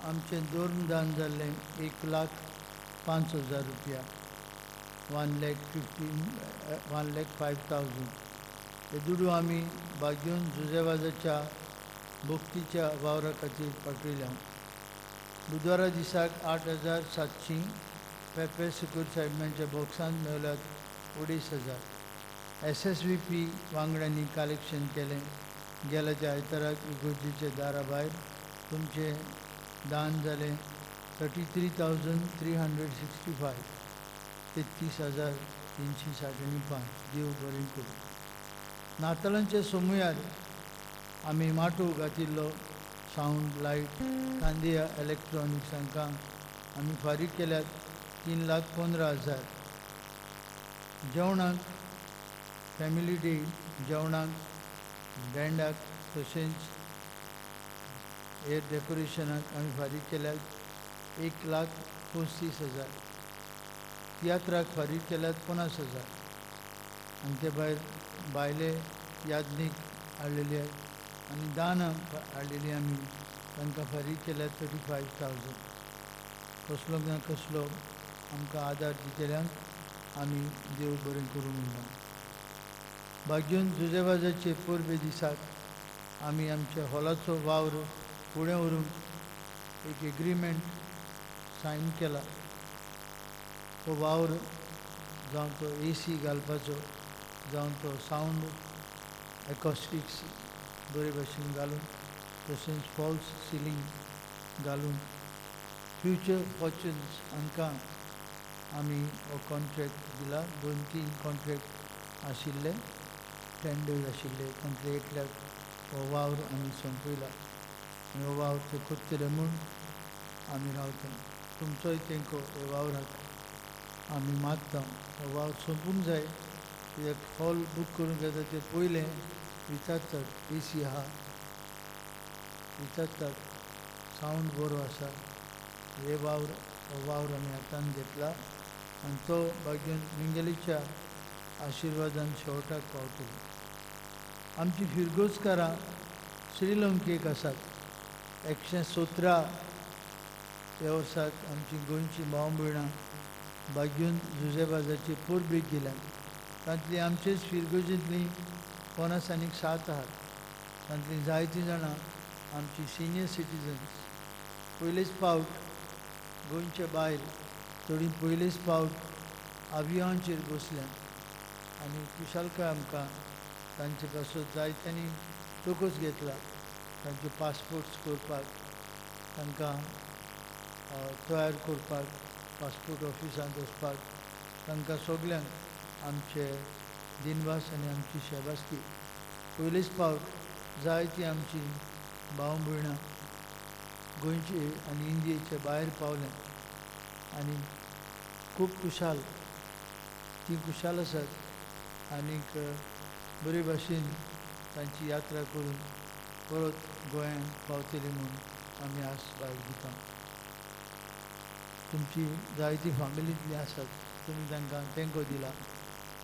आमचें धर्मदान जाल्लें 1,05,000 रुपया, 1,05,000. हे दुडू आमी बागेवन जुजेवाजाच्या भक्तीच्या वावरा खातीर पाठयल्या. बुधवारा दिसाक 8,700 पेपे सुकूर साहेबांच्या बॉक्सांत मेवल्यात 2,500. SSVP वांगड्यांनी कलेक्शन केलें. गेल्या त्या आयताराक इगोर्जीच्या दारा भायर तुमचें दान जालें 33,365, 33,365. देव बरें करूं. नातालांच्या सोमुयार आमी माटोव घातिल्लो सावंड लायट कांदिया इलेक्ट्रॉनिक्स हांकां आमी फारीक केल्यात 3,15,000. जेवणाक फॅमिली डे जेवणाक बँडाक तशेंच एअर डेकोरेशनाक आमी फारीक केल्यात 1,35,000. तियात्राक फारीक केल्यात 50,000. आनी ते भायर बायले यादनीक हाडलेली आनी दानां हाडलेली आमी तांकां फारीक केल्या 35,000. कसलो ना कसलो आमकां आदार दितल्यांक आमी देव बरें करूं म्हणटा. भाग्योन जुजेवाजाचे परबे दिसाक आमी आमच्या हॉलाचो वावर फुडें व्हरूंक एक एग्रीमेंट सायन केला. तो वावर जावं तो ए सी घालपाचो, जावं तो सावंड एकॉस्टिक्स बरे भाशेन घालून, तशेंच फॉल्स सिलींग घालून फ्युचर फॉर्च्युन्स हांकां आमी हो कॉन्ट्रॅक्ट दिला. 2-3 कॉन्ट्रॅक्ट आशिल्ले, टेंडर्स आशिल्ले, तांतले एकल्याक हो वावर आमी सोंपयला आनी हो वावर ते करतले म्हूण आमी रावता. तुमचोय तेंको ह्या वावराक आमी मागता. हो वावर सोंपूंक जाय, कित्याक हॉल बूक करूंक येता ते पयलें विचारतात ए सी आहा, विचारतात सावंड बरो आसा. हे वावर, हो वावर आमी हातान घेतला आनी तो भाग्यान मिंगेलीच्या आशिर्वादान शेवटाक पावतलो. आमची फिरगोजकारां श्रीलंकेक आसात. 117 ह्या वर्साक आमची गोंयची भाव भयणां भाग्यून जुजेबाजाची परबेक गेल्यात. तांतली आमचेच फिरगोजेंतलीं 50 आनीक 7 आहात. तांतलीं जायतीं जाणां आमची सिनियर सिटीजन्स. पयलेच फावट गोंयचे बायल थोडीं पयलेच फावट आवियांचेर बसल्यात आनी खुशालकाय आमकां तांचे पासून. जायत्यांनी टोकोस घेतला तांचे पासपोर्ट्स करपाक, तांकां तयार करपाक, पासपोर्ट ऑफिसांत वचपाक. तांकां सगल्यांक आमचे दिनवास आनी आमची शेबासकी. पयलेच फावट जायतीं आमची भाव भयणां गोंयचे आनी इंडियेचे भायर पावले आनी खूब खुशाल, ती खुशाल आसात आनीक बरे भाशेन तांची यात्रा करून परत गोंयांत पावतली म्हूण आमी आस बाळगिता. तुमची जायती फामिलींतलीं आसात, तुमी तांकां तेंको दिला,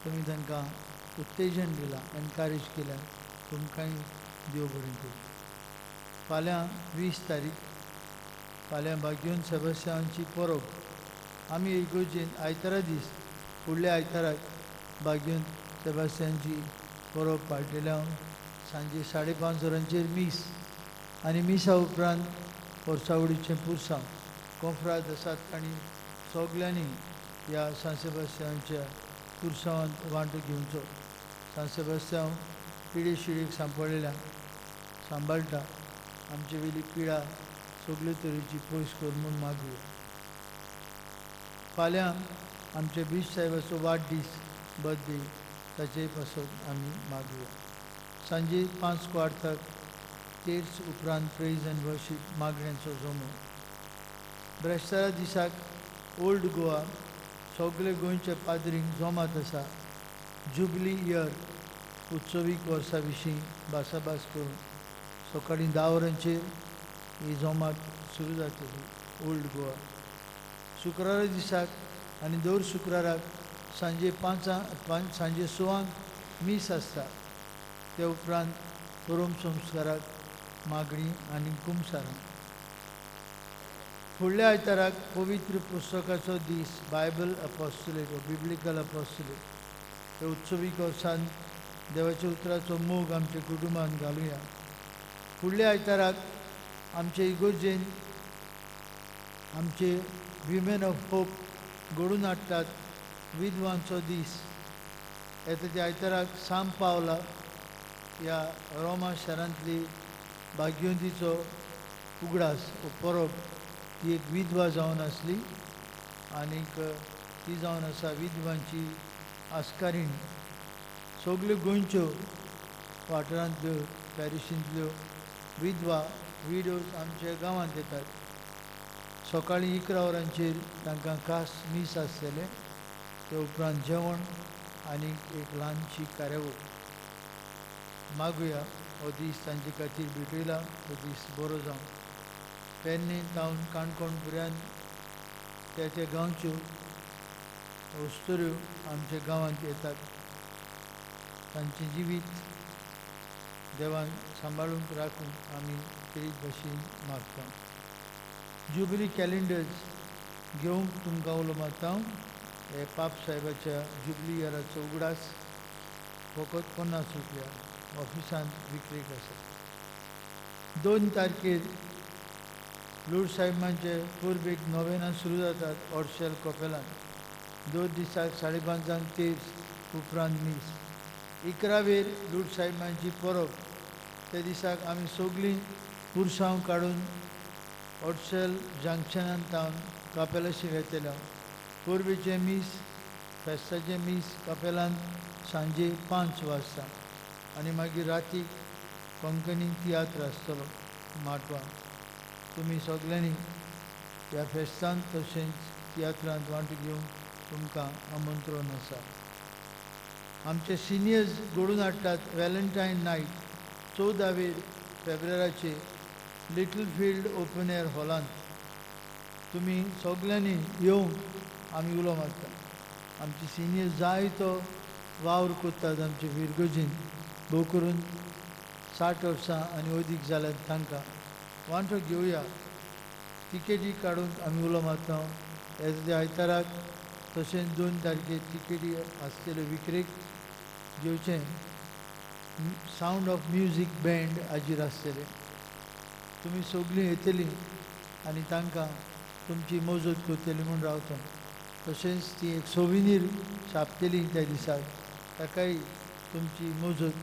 तुमी तांकां उत्तेजन दिलां, एनकरेज केल्या, तुमकांय देव बरें करूं. फाल्यां 20 तारीख, फाल्यां भाग्योन सेबास्यांची परब. आमी इगोर्जेन आयतारा दीस, फुडल्या आयताराक भाग्योन सेबास्यांची परब पाळटले. सांजे 5:30 वरांचेर मीस आनी मिसा उपरांत वर्सावडीचें पुरसांव. कोंफ्राद आसात तांणी सगल्यांनी ह्या सांत सेबास्यांच्या पुरसांवांत वांटो घेवचो. सांत सेबास्यांव पिडे शिळेक सांपडलेल्या सांबाळटा. आमचे वेली पिडा सगळे तरेची पयस कर म्हूण मागुया. फाल्यां आमच्या बीश साहेबाचो वाडदीस, बर्थडे, ताचे पासत आमी मागुया. सांजे 5:15 तेर्स उपरांत प्रेज अँड वर्शीप मागण्यांचो जमो. ब्रेस्तारा दिसाक ओल्ड गोवा सगळे गोंयच्या पाद्रींक जमात आसा जुबली इयर उत्सवीक वर्सा विशीं भासाभास करून. सकाळीं 10 वरांचेर ही जमात सुरू जातली ओल्ड गोवा. शुक्रारा दिसाक आनी दर शुक्राराक सांजे 5, सांजे 6 मीस आसता. ते उपरांत परम संस्काराक मागणी आनी कुमसारां. फुडल्या आयताराक पवित्र पुस्तकाचो दीस, बायबल अपोस्टलेट वा बिब्लिकल अपोस्टलेट. हे उत्सवीक वर्सान देवाच्या उतराचो मोग आमच्या कुटुंबान घालुया. फुडल्या आयताराक आमचे इगोर्जेन आमचे विमेन ऑफ होप घडून हाडटात विधवांचो दीस. येता त्या आयताराक सांत पावला ह्या रोमा शारांतली भाग्यवंतीचो उगडास वो परब. ती एक विधवा जावन आसली आनीक ती जावन आसा विधवांची आस्कारीण. सगल्यो गोंयच्यो वाठारांतल्यो, पॅरिशींतल्यो विधवा, विडोज आमच्या गांवांत येतात. सकाळीं 11 वरांचेर तांकां खास मीस आसतलें. ते उपरांत जेवण आनी एक ल्हानशी कार्यावळ. मागुया, हो दीस तांचे खातीर भेटयला, हो दीस बरो जावं. पेडणे टावन, काणकोण पर्यंत त्या त्या गांवच्यो अस्तुऱ्यो आमच्या गांवांत येतात. तांचें जिवीत देवान सांबाळूंक राखूंक आमी खेरीत भाशेन मागता. जुबली कॅलेंडर्स घेवंक तुमकां उलो मारता. हे पाप साहेबाच्या जुबली इयराचो उगडास फकत 50 रुपया ऑफिसांत विक्रेक आसा. 2 तारखेर लूर साहेबांचे पुर्बेक नोवेनां सुरू जातात ऑर्शेल कपेलांत. 2 दिसाक 5:30 तेर्स, उपरांत मीस. 11वेर लूर साहेबांची परब. त्या दिसाक आमी सगळीं पुरसांव काडून ऑर्शेल जंक्शनान तावन कापेलाशी वेतले. पुर्बेचें मीस, फेस्ताचें मीस कपेलांत सांजे 5 वाजता आनी मागीर रातीक कोंकणी तियात्र आसतलो माटवान. तुमी सगल्यांनी ह्या फेस्तांत तशेंच तियात्रांत वांटो घेवंक तुमकां आमंत्रण आसा. आमचे सिनियर्स घडोवन हाडटात व्हॅलेंटायन नायट 14 फेब्रुवाराचे लिटल फिल्ड ओपन एअर हॉलांत. तुमी सगल्यांनी येवंक आमी उलो मारता. आमची सिनियर्स जायतो वावर करतात आमचे फिरगर्जीन, भोव करून 60 वर्सां आनी अदीक जाल्यार तांकां वांटो घेवया. तिकेटी काडूंक आमी उलो मारता. एज आयताराक तशेंच 2 तारखेर तिकेटी आसतल्यो विक्रेक घेवचें. सावंड ऑफ म्युजीक बँड हाजीर आसतलें. तुमी सगळीं येतलीं आनी तांकां तुमची मजत करतली म्हूण रावता. तशेंच ती एक सोविनीर छापतली त्या दिसाक, ताकाय तुमची मजत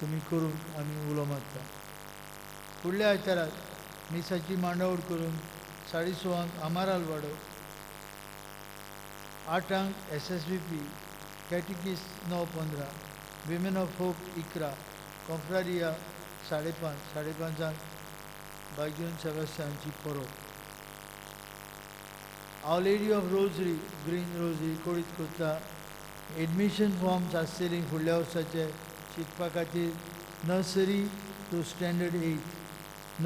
तुमी करूंक आमी उलो मारता. फुडल्या आयताराक मिसाची मांडावळ करून 6:30 आमाराल वाडो, 8 SSVP कॅटिकीस 9:15, विमेन ऑफ होप 11, कॉफ्रारिया 5:30, 5:30 बागयोन सेबास्तियांची परब. Our Lady of Rosary Green Rosary कोडीत करता. एडमिशन फॉर्म्स आसतलीं फुडल्या वर्साचे शिकपा खातीर nursery to standard 8,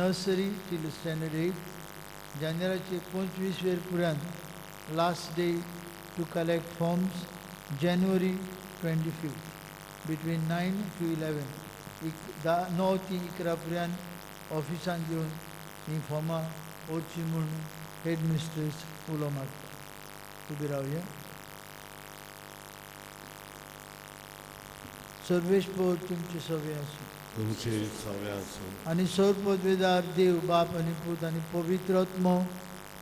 nursery till standard 8 जानेराचे 25 वेर पुरान last day to collect forms January 25 between 9 to 11. 9 ते 11 पर्यंत ऑफिसांत येवन हीं फॉर्मां व्हरचीं म्हूण हेड मिस्ट्रेस उलो मारता. उबी रावया. सर्वेश पोर तुमचे सवे आसूं, तुमचे सवे आसूं. आनी सर्वपदवेदार देव बाप आनी पूत आनी पवित्र आत्मो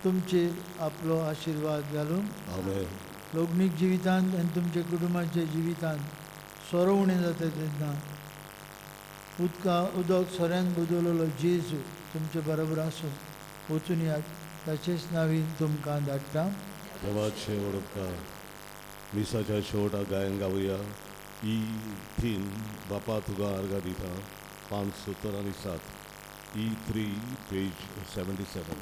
तुमचेर आपलो आशिर्वाद घालूं. आमेन. लग्नीक जिवितांत आनी तुमच्या कुटुंबाच्या जिवितांत सोरो उणें जाता तेन्ना उदक सोऱ्यान बदललो जेजू तुमचे बरोबर आसून वचून यात. ताचेच नांवीन तुमकां धाडटा. देवाचे वडपकार. मिसाच्या शेवटाक गायन गावया. E3 बापा तुका आर्गां दिता, 5 70 आनी 7, E3 page 77.